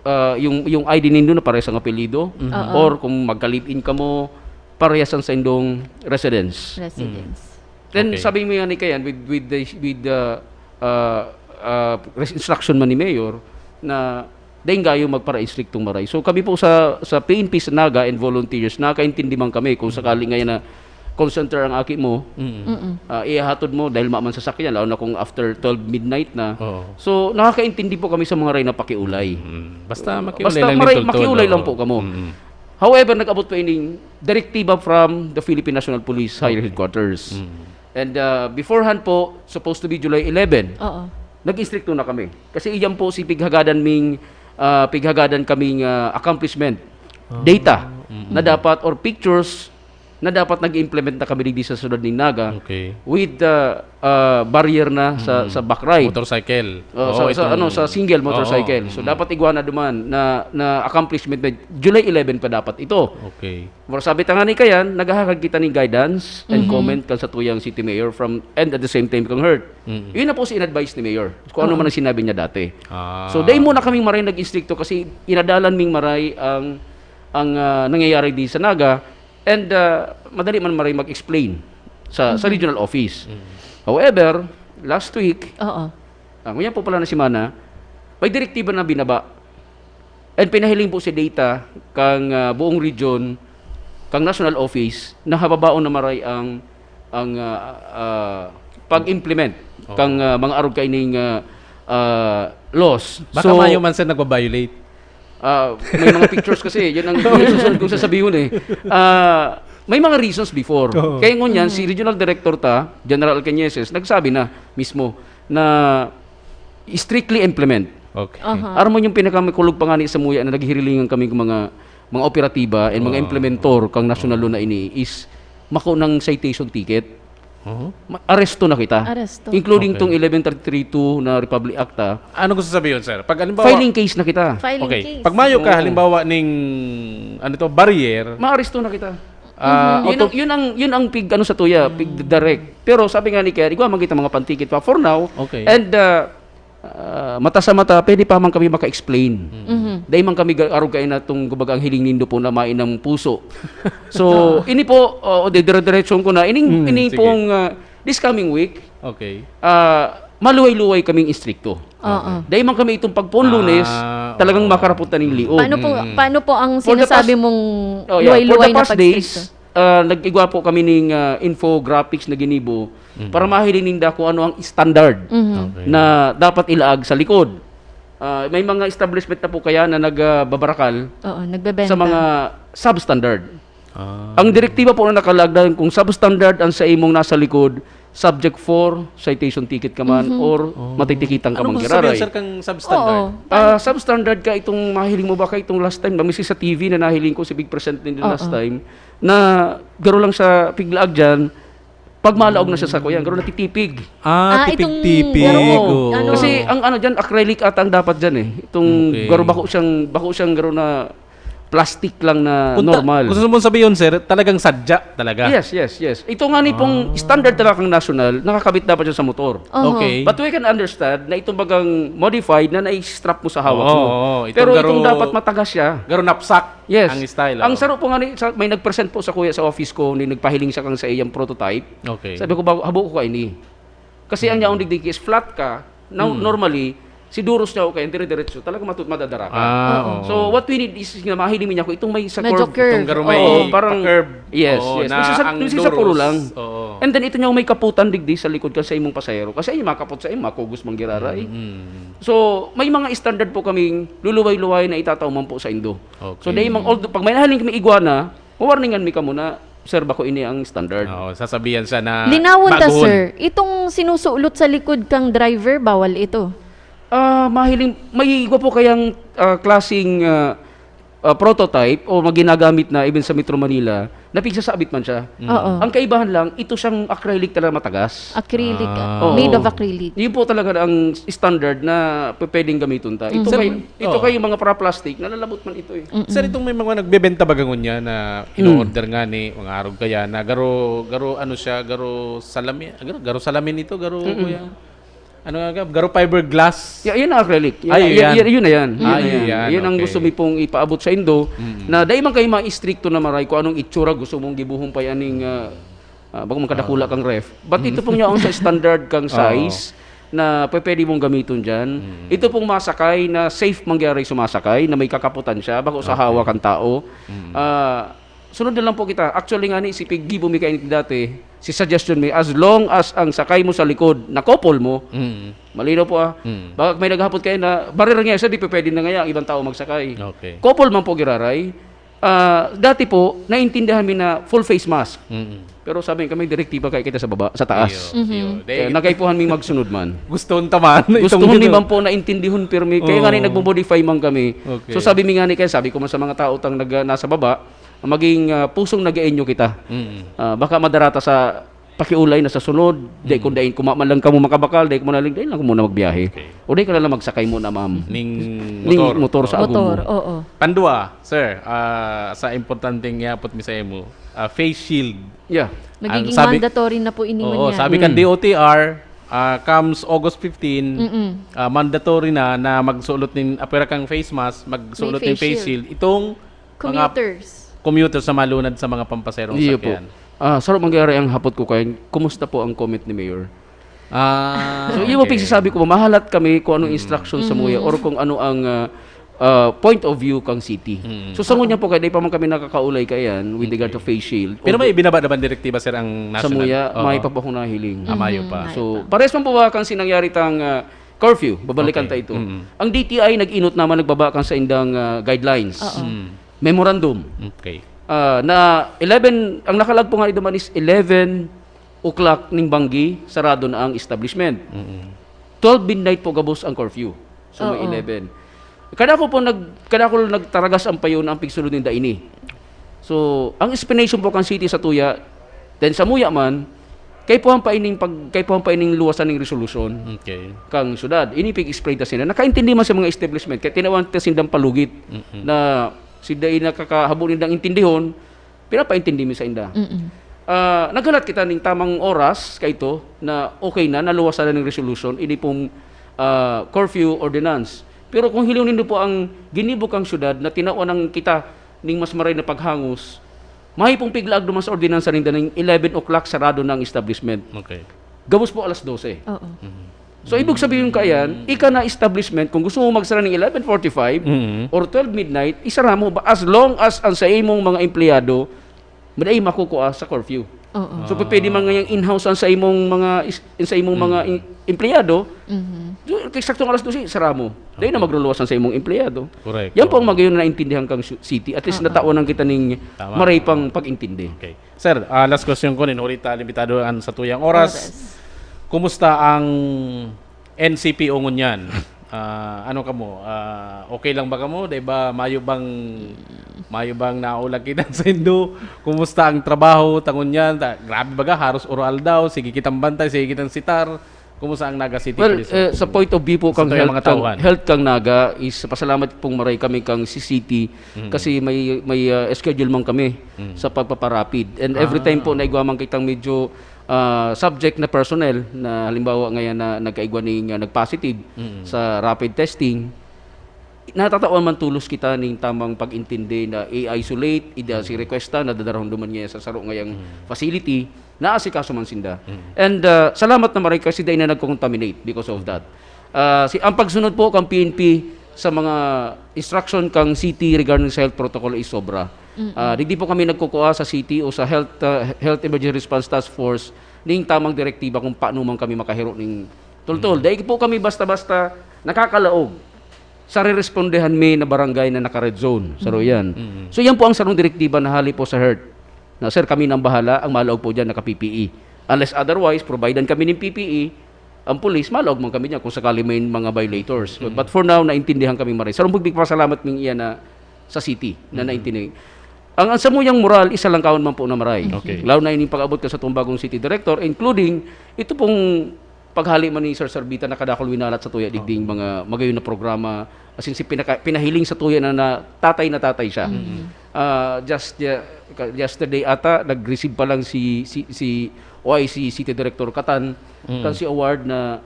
uh, yung yung I D nindo na pares ang apelyido Oo. or kung magka-live-in kamo, parehas ang sa indong residence. Residence. Then Okay. Sabi mo yan ni Kayan with with the with the uh, uh, res- instruction man ni Mayor na daing gayo magpara-istriktong maray. So kami po sa sa P N P sa Naga and volunteers, nakaintindi man kami kung sakali ngayon na call center ang aki mo, Mm. Mm-mm. uh, ihahatod mo dahil maman sasakyan, lalo na kung after twelve midnight na. Oo. So nakakaintindi po kami sa mga ray na pakiulay. Mm. Basta makiulay Basta lang, maray, ni Toltol, makiulay oo. lang po kamo. Mm. However, nag-abot pa ining direktiba from the Philippine National Police Higher Headquarters. And uh, beforehand po, supposed to be July eleven, Oo. nag-istrikto na kami. Kasi iyan po si pighagadan ming ah, pighagadan kaming ah, accomplishment data na dapat or pictures na dapat nag-implement na kami digdi sa syudad ning Naga Okay. with the ah, barrier na sa sa back ride. Motorcycle. Oh, Oo, sa, sa, itong ano, sa single motorcycle. Oo. So dapat igwa na duman na na accomplishment na July eleven pa dapat ito. Okay. Pero sabi ta nga ni Kayan, naghahagad kita ning guidance and Mhm. comment kan sa tuyang city mayor from and at the same time kang Hurt. Mm. Yun na po si in-advise ni Mayor. Kung ano Oo. man ang sinabi niya dati. Ah. So dahil muna kaming maray nag-istrikto kasi inadalan ming maray ang ang ah, nangyayari di sa Naga and ah, madali man maray mag-explain sa sa regional office. However, last week, Oo. ah, ngunyan po pala na semana, may direktiba na binaba. And pinahiling po si data kang ah, buong region, kang national office, na hababaon na maray ang ang ah, ah, pag-implement Oo. kang ah, mga arog kaining ah, ah, laws. Baka So, mayo man, sir, nagbabiolate. Ah, may mga pictures kasi, yun ang, yun ang susunod kong sasabihin eh. Ah, may mga reasons before. Oo. Kaya ngunyan, si Regional Director ta, General Alcañeses, nagsabi na mismo na strictly implement. Okay. Aha. Aram mo yung pinakamakulog pa nga ni sa muya na naghihirilingan kami ng mga mga operatiba and mga Oo. implementor kang national law na ini is mako ng citation ticket. Oo. Ma- aresto na kita. Aresto. Including Okay. tong eleven thirty-three two na Republic Act, ah, Ano gusto sabihin, sir? Pag halimbawa, filing case na kita. Filing okay. case. Pag mayo ka, Oo. halimbawa, ning, ano to, barrier, Maaresto na kita. ah, Yun, auto- ang, yun ang yun ang pig ano sa tuya, pig direct. Pero sabi nga ni Kerry, igwa man kita mga pantikit pa for now. Okay. And uh, uh, mata sa mata, pwede pa man kami maka-explain. Mhm. Dahil man kami ga- arog kayo na itong gubagang hiling nindo po na mainang puso. So, ini po, uh, o dire-diretsyon ko na, ining, Mm, ini sige. pong uh, this coming week, Okay. ah, maluway-luway kaming istrikto. Oo. Dahil man kami itong pagpon lunes, Ah, talagang oo. makakarapot na ning liog. Paano po, Mm. paano po ang For the sinasabi past- mong Oh, yeah. For luway-luway the na past pag-stricto? days, ah, nag-igwa po kami ning ah, infographics na ginibo Mm. para mahiling ninda kung ano ang standard Mhm. Okay. na dapat ilaag sa likod. Ah, may mga establishment na po kaya na nagbabarakal Oo, nagbebenta. sa mga substandard. Ah. Ang direktiba po na nakalaag na kung substandard ang sa imong nasa likod, subject for citation ticket ka man or matitikitan ka Ano man gusto sabihin, giraray. Sir, kang substandard? Oo. Ah, substandard ka itong mahiling mo ba ka itong last time? Mamisi sa T V na nahiling ko si Big Present din Oo. last time na garo lang sa piglaag dyan, pag malaog na siya sa kuyan, garo natitipig. Ah, Ah, itong tipig-tipig. garo, Oo. ano? Kasi ang ano dyan, acrylic ata ang dapat dyan eh. Itong Okay. garo bako siyang, bako siyang garo na plastic lang na Punta- normal. Gusto mong sabihin, sir, talagang sadya talaga? Yes, yes, yes. Ito nga ni pong standard talaga kang national, nakakabit dapat siya sa motor. Oho. Okay. But we can understand na itong bagang modified na nai-strap mo sa hawak Oo, mo. oo. Itong Pero garo- itong dapat matagas siya. Garo napsak Yes. ang style. Ang Oh. saro po nga ni, sa, may nag-present po sa kuya sa office ko, ni nagpahiling siya kang sa iyang prototype. Okay. Sabi ko, "Ba- habo ko kaini." Kasi ang yaong digdig is flat ka. Now, normally, si duros niya o kaya dire-diretso, talaga matut madadara ka. Ah, oo. So, what we need is nga mahiling niya ko itong may sa Medyo curve. curve. Itong garo may Oo, parang pa-curve. Yes, Oo, yes. na Minsan sa, ang minsan sa duros. puro lang. Oo. And then, ito niya may kaputan digdi sa likod ka sa imong pasahero. Kasi ay makapot sa imong makugos manggiraray. Mm. So, may mga standard po kaming luluway-luway na itataw man po sa indo. Okay. So, dahil mang, although, pag may nahiling kami iguana, mawarningan mi ka muna, sir, bako ini ang standard. Oo, sasabihan siya na Linawon ta, baguhon. Sir. Itong sinusulot sa likod kang driver, bawal ito. Ah, mahiling, may igwa po kayang ah, klaseng ah, ah, prototype o mga ginagamit na even sa Metro Manila, na pigsasabit man siya. Mm. Oo. Ang kaibahan lang, ito siyang acrylic talaga matagas. Acrylic. Ah. ah, Made Oo. of acrylic. Yun po talaga ang standard na p- pwedeng gamiton ta. Ito Mhm. kay ito Oo. kay mga para plastic, nalalabot man ito eh. Mm-mm. Sir, itong may mga nagbebenta baga ngunyan na Mm. in-order nga ni mga arog kaya na garo, garo ano siya, garo salamin, garo, garo salamin ito, garo Mm-mm. kuya. Ano nga, garo fiberglass. Yeah, yun ang acrylic. Yun, Ay, yun, yan. yun, yun na yan. Yun Ah, na yun yan. yan. Yun ang Okay. gusto mi pong ipaabot sa indo Mm. na dahil man kayo ma-istrikto na maray kung anong itsura gusto mong gibuhong pa yaning ah, ah, bago magkadakula Ah. kang ref. But ito pong yaon sa standard kang Oo. size na pwede mong gamiton dyan. Mm. Ito pong masakay na safe mangyari sumasakay na may kakaputan siya bako sa Okay. hawak ang tao. Mm. Ah, sunod na lang po kita. Actually nga ni, si piggibo mi kayo dati, si suggestion mi, as long as ang sakay mo sa likod, nakopol mo, Mm. malinaw po ah. Mm. Baka may naghapot kayo na, baril nga siya, di pa pwede na ngayon ang ibang tao magsakay. Okay. Kopol man po giraray. Ah, dati po, naintindihan mi na full face mask. Mm. Pero sabi kami, direktiba kayo kita sa baba, sa taas. Iyo, iyo. Mhm. Dahil Kaya nagkaipuhan mi magsunod man. gusto taman. Gusto itong ni gino- man po, naintindihan pero mi, kaya nga ni Oo. nagmo-modify man kami. Okay. So sabi mi nga ni kaya, sabi ko man sa mga tao tang nag, nasa baba, maging ah, pusong nag-eenyo kita. Mm. Ah, baka madarata sa pakiulay na sa sunod, di kung dain kuma man lang kamo makabakal, di ko manalig, dahil lang ko muna magbiyahe. Okay. O di ka na lang magsakay muna, ma'am. Ning Ning motor. motor sa Oo. agomo. Motor, oo. Pandua, sir, ah, sa importanteng iapot mi sa imo, ah, face shield. Yeah. Nagiging Ang sabi- mandatory na po ini Oo, man yan. sabi kan Mm. D O T R, ah, comes August fifteen, Mm-mm. ah, mandatory na na magsulot nin, apwera kang face mask, magsulot May nin face face shield. Itong mga Commuters. commuter sa malunad sa mga pampaserong Iyo po. sakyan. Ah, saro mangyari ang hapot ko kayo, kumusta po ang comment ni Mayor? Ah, So, yun mo okay. pigsasabi ko, mahalat kami kung anong instruction sa muya or kung ano ang ah, ah, point of view kang city. Mm. So, sa ngunyan po, kaya di pa man kami nakakaulay kayan with regard to face shield. Pero may Although, ibinaba naman direktiba, sir, ang sa national? muya, Oo. may pa po akong nahiling. Ah, mayo pa. Mm. So, pares man po ba kang sinangyari tang ah, Curfew, babalikan Okay. ta ito. Mm. Ang D T I nag-inot naman, nagbaba kan saindang, ah, guidelines. Oo. Mm. Memorandum. Okay. Ah, na eleven, ang nakalag po nga ito man is eleven o'clock ning banggi, sarado na ang establishment. Mm. Twelve midnight po gabos ang curfew. So, may Oo. eleven. Kada ko po nag-, kada ko nagtaragas ang payo na ang pigsulod ninda ini. So, ang explanation po kan city sa tuya, then sa muya man, kaipuhan pa ining pag-, kaipuhan pa ining luwasan ning resolusyon Okay. kang syudad. Ini pig-explain ta sila. Nakaintindi man sa mga establishment, kaya tinawan ta sindang palugit Mm-mm. na sinda ay nakakahabo nindang intindihon, pinapaintindi mi sa inda. Mm-mm. Ah, naghalat kita ning tamang oras kaito na okay na, naluwasan na ning resolusyon, ini pong, ah, curfew ordinance. Pero kung hiling nindo po ang ginibo kang syudad na tinawan kita ning mas maray na paghangos, mahi pong piglaag duman sa ordinansa ninda ning eleven o'clock sarado na ang establishment. Okay. Gabos po alas dose. Oo. Mhm. So, ibig sabihin kaiyan, ika na establishment, kung gusto mo magsara ning eleven forty-five Mhm. or twelve midnight, isara mo ba, as long as ang sa imong mga empleyado, maday makukua sa curfew. Oo. So, pwede man ngayang in-house ang sa imong mga is-, sa imong mga Mm. in-, empleyado, Mhm. so, eksaktong alas dose, sara mo. Dahil na Okay. magluluwas ang sa imong empleyado. Correct. Yan po ang Oo. magayon na naintindihan kang su-, city. At least Oo. natawan ng kita ning Tama. maray pang pag-intindi. Okay. Sir, ah, last question ko, nin huli ta limitado ang sa tuyang oras. Oras. Kumusta ang N C P O ngunyan? Ah, ano kamo? Ah, okay lang ba kamo? Di ba, mayo bang, mayo bang naulakidan sa indo? Kumusta ang trabaho ta ngunyan? Ta-, grabe baga, haros oro-aldaw. Sige kitang bantay, sige kitang sitar. Kumusta ang Naga City Well, Police? eh, sa point of view po Sa kang tuyang health, mga kang tauhan. health kang Naga is pasalamat pong maray kami kang C C T Mm. kasi may, may, ah, schedule man kami Mm. sa pagpaparapid. And every time po Ah. na igwa man kitang medyo, ah, subject na personnel na halimbawa ngayon na nagkaigwa ning, ah, nagpositive Mm. sa rapid testing, natatawan man tolos kita ning tamang pag-intindi na i-isolate, ida Mm. si requesta na dadarahon duman niya sa saro ngayang Mm. facility, naasikaso man sinda. Mm. And, ah, salamat na maray kasi dai na nagko-contaminate because of that. Ah, si, ang pagsunod po kang P N P sa mga instruction kang city regarding sa health protocol is sobra. Mm-mm. Ah, digdi po kami nagkukua sa city o sa health, ah, health emergency response task force ning tamang direktiba kung paano man kami makahiro ning tultol. Mm. Dai po kami basta-basta nakakalaog sa rerespondehan mi na barangay na naka-red zone. Saro Mm. yan. Mm. So, yan po ang sarong direktiba na hali po sa health. Na, "Sir, kami nang bahala, ang malaog po dyan, naka-P P E." Unless otherwise, providean kami ng P P E, ang pulis, malaog man kami dyan kung sakali may mga violators. Mm. But for now, naintindihan kami maray. Sarong pagpasalamat ming iyan na sa city na Mm. naintindihan. Ang, ang samuyang moral, isa lang kaon man po na maray. Okay. Lalo na ining pag-abot ka sa tumbagong city director, including ito pong paghali man ni Sir Sarbita na kadakul winalot sa tuya digding Oo. mga magayon na programa. As in, si pinaka-, pinahiling sa tuya na, na tatay na tatay siya. Mm. Ah, just, uh, ka-, yesterday ata, nag-receive pa lang si, si, si O I C City Director Katan, Mm. kan si award na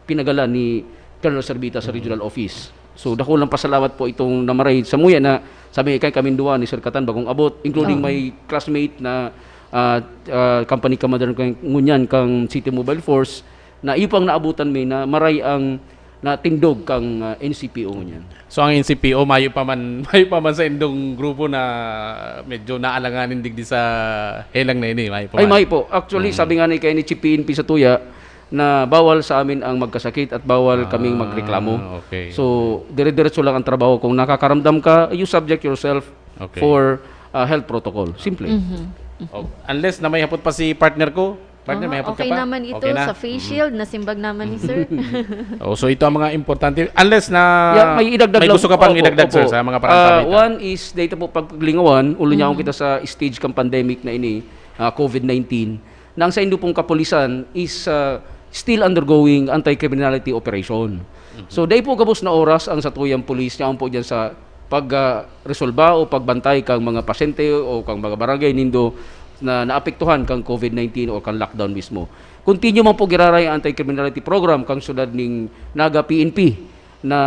pinagala ni Colonel Sarbita sa Mm. regional office. So, dakulang pasalamat po itong namaray sa muya na sabi kay kaming duwa ni Sir Katan, bagong abot, including Oo. my classmate na, ah, ah, company commander kang, ngunyan kang City Mobile Force, na iyo pang naabutan mi na maray ang natindog kang, ah, N C P O ngunyan. So, ang N C P O, mayo pa man, mayo pa man sa indong grupo na medyo naalanganin digdi sa helang na ini, mayo pa Ay, man? Mayo po. Actually, Mm. sabi nga ni, kay ni Chief P N P sa tuya, na bawal sa amin ang magkasakit at bawal Ah, kaming magreklamo. okay. So, dire-diretso lang ang trabaho. Kung nakakaramdam ka, you subject yourself Okay. for, ah, health protocol. Simple. Mhm. Oh, unless na may hapot pa si partner ko. Partner, may Ah, hapot ka okay pa? naman ito Okay na? sa face Mm. shield, nasimbag naman ni sir. Oh, so ito ang mga importante. Unless na Yeah, may idagdag may lang. gusto ka pang Opo, idagdag, sir, opo. sa mga Ah, parantabay ta? One is, dito po, paglingawan, ulo niya akong Mm. kita sa stage kang pandemic na ini, ah, COVID nineteen, na ang saindo pong kapulisan is, ah, still undergoing anti-criminality operation. Mhm. So, dai po gabos na oras ang satuyang pulis niya po dyan sa pag, ah, resolba o pagbantay kang mga pasyente o kang mga barangay nindo na naapektuhan kang COVID nineteen o kang lockdown mismo. Continue man po giraray ang anti-criminality program kang syudad ning Naga P N P na,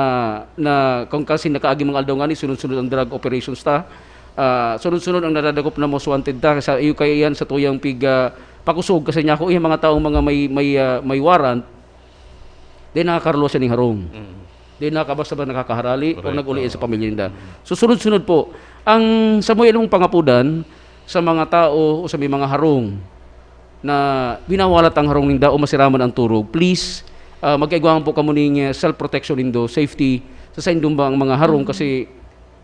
na kung kasi nakaagi mga aldaw ngani, sunod-sunod ang drug operations ta. Ah, sunod-sunod ang nadadakop na most wanted ta. Sa iyo kaya yan sa tuyang pig, ah, pakusog kasi niya ako, eh, mga taong mga may, may, ah, may warrant, di nakakarulo siya ning harong. Mm. Di nakabasta ba nakakaharali o Correct, nag-uli oo. sa pamilya ninda. Mm. So, sunod-sunod po, ang samuya mong pangapudan sa mga tao o sa may mga harong na binawalat ang harong ninda o masiraman ang turog, please, Ah, mag-igwa man po kamo ning, ah, self-protection nindo, safety sa saindong bang mga harong, kasi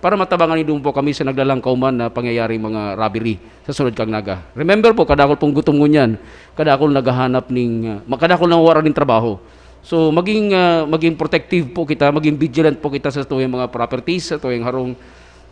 para matabangan nindo po kami sa naglalangkaw man na pangyayaring mga robbery sa sulod kan Naga. Remember po, kadakul pong gutom ngunyan, kadakul naghahanap ning, ah, ma-, kadakul nawawara ning trabaho. So, maging, ah, maging protective po kita, maging vigilant po kita sa satuyang mga properties, sa satuyang harong.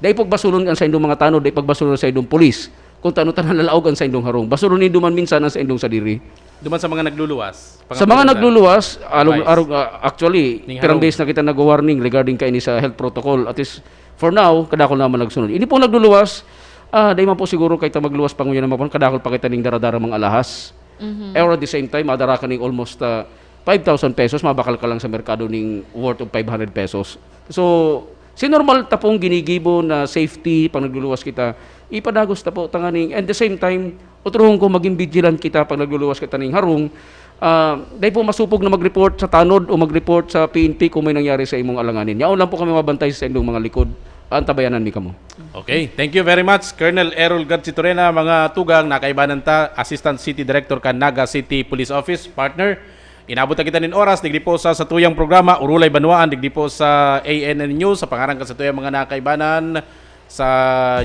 Dai pagbasulon an saindong mga tanod, dai pagbasulon an saindong pulis. Kung tano ta nalalaog an saindong harong, basulon nindo man minsan an saindong sadiri. Duman sa mga nagluluwas, Sa mga pangapulong na. Nagluluwas, alog, Advice. Arog, ah, actually, Ning pirang harong. Beses na kita nag-warning regarding kaini sa health protocol. At least, for now, kadakul naman nagsunod. Ini pong nagluluwas, ah, dai man po siguro kahit magluwas pa ngunyan naman po, kadakul pa kita ning dara-dara mga alahas. Mhm. Or at the same time, madara ka ning almost, ah, five thousand pesos, mabakal ka lang sa merkado ning worth of five hundred pesos. So, si normal ta pong ginigibo na safety pag nagluluwas kita, ipadagos ta po tanganing, and the same time, otrohon ko, maging vigilant kita pag nagluluwas kita ning harong. Ah, dai po masupog na mag-report sa tanod o mag-report sa P N P kung may nangyari sa imong alanganin. Yaon lang po kami mabantay sa indong mga likod. Antabayanan mi kamo. Okay, thank you very much, Colonel Errol Garchitorena. Mga tugang, nakaibanan ta, Assistant City Director kan Naga City Police Office, partner. Inabot na kita nin oras, digdi po sa satuyang programa, Orolay Banwaan, digdi po sa A N N News, sa pangaran kan satuyang mga nakaibanan sa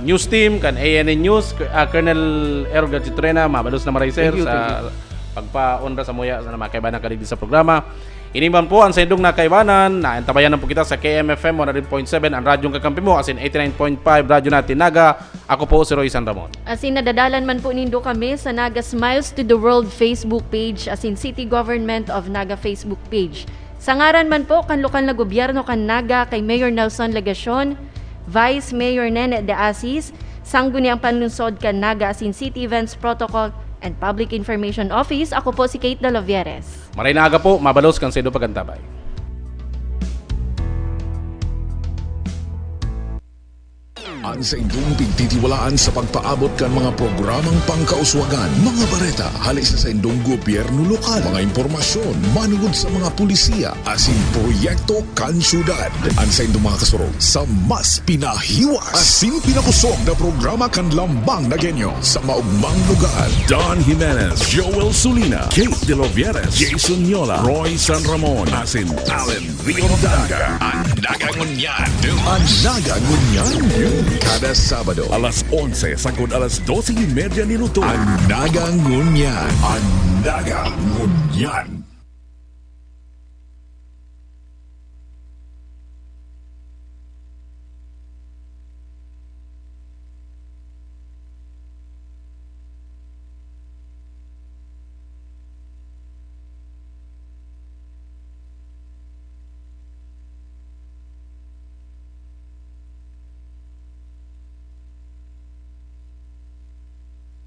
news team, kan A N N News, K-, ah, Colonel Errol Garchitorena, mabalos na maray, sir, Thank you, sa thank you. pagpaonra sa muya sa mga kaibanan ka digdi sa programa. Ini man po ang saindong nakaibanan, naantabayan na po kita sa K M F M one hundred point seven, ang radyong kakampi mo, as in eighty-nine point five, Radyo Natin Naga. Ako po si Roy San Ramon. Asin nadadalan man po nindo kami sa Naga Smiles to the World Facebook page, asin City Government of Naga Facebook page. Sa ngaran man po kan lokal na gobyerno kan Naga, kay Mayor Nelson Legacion, Vice Mayor Nene de Asis, Sangguniang Panlungsod kan Naga asin City Events Protocol and Public Information Office, ako po si Kate Dalovieres. Maray na aga po, mabalos kan saindo pag-antabay. An saindong pigtitiwalaan sa pagpaabot kan mga programang pangkauswagan, mga bareta hale sa saindong gobyerno lokal, mga impormasyon manungod sa mga pulisiya asin proyekto kan syudad. An saindong mga kasurog sa mas pinahiwas asin pinakosog na programa kan Lambang Nagenyo sa maogmang lugar. Don Jimenez, Joel Sulina, Kate Delovieres, Jason Yola, Roy San Ramon, asin Allen Rio Danca. An Naga Ngunyan. An Naga Ngunyan. Kada Sabado. Alas onse sagkod alas dose y media nin utog. An Naga Ngunyan. An Naga Ngunyan.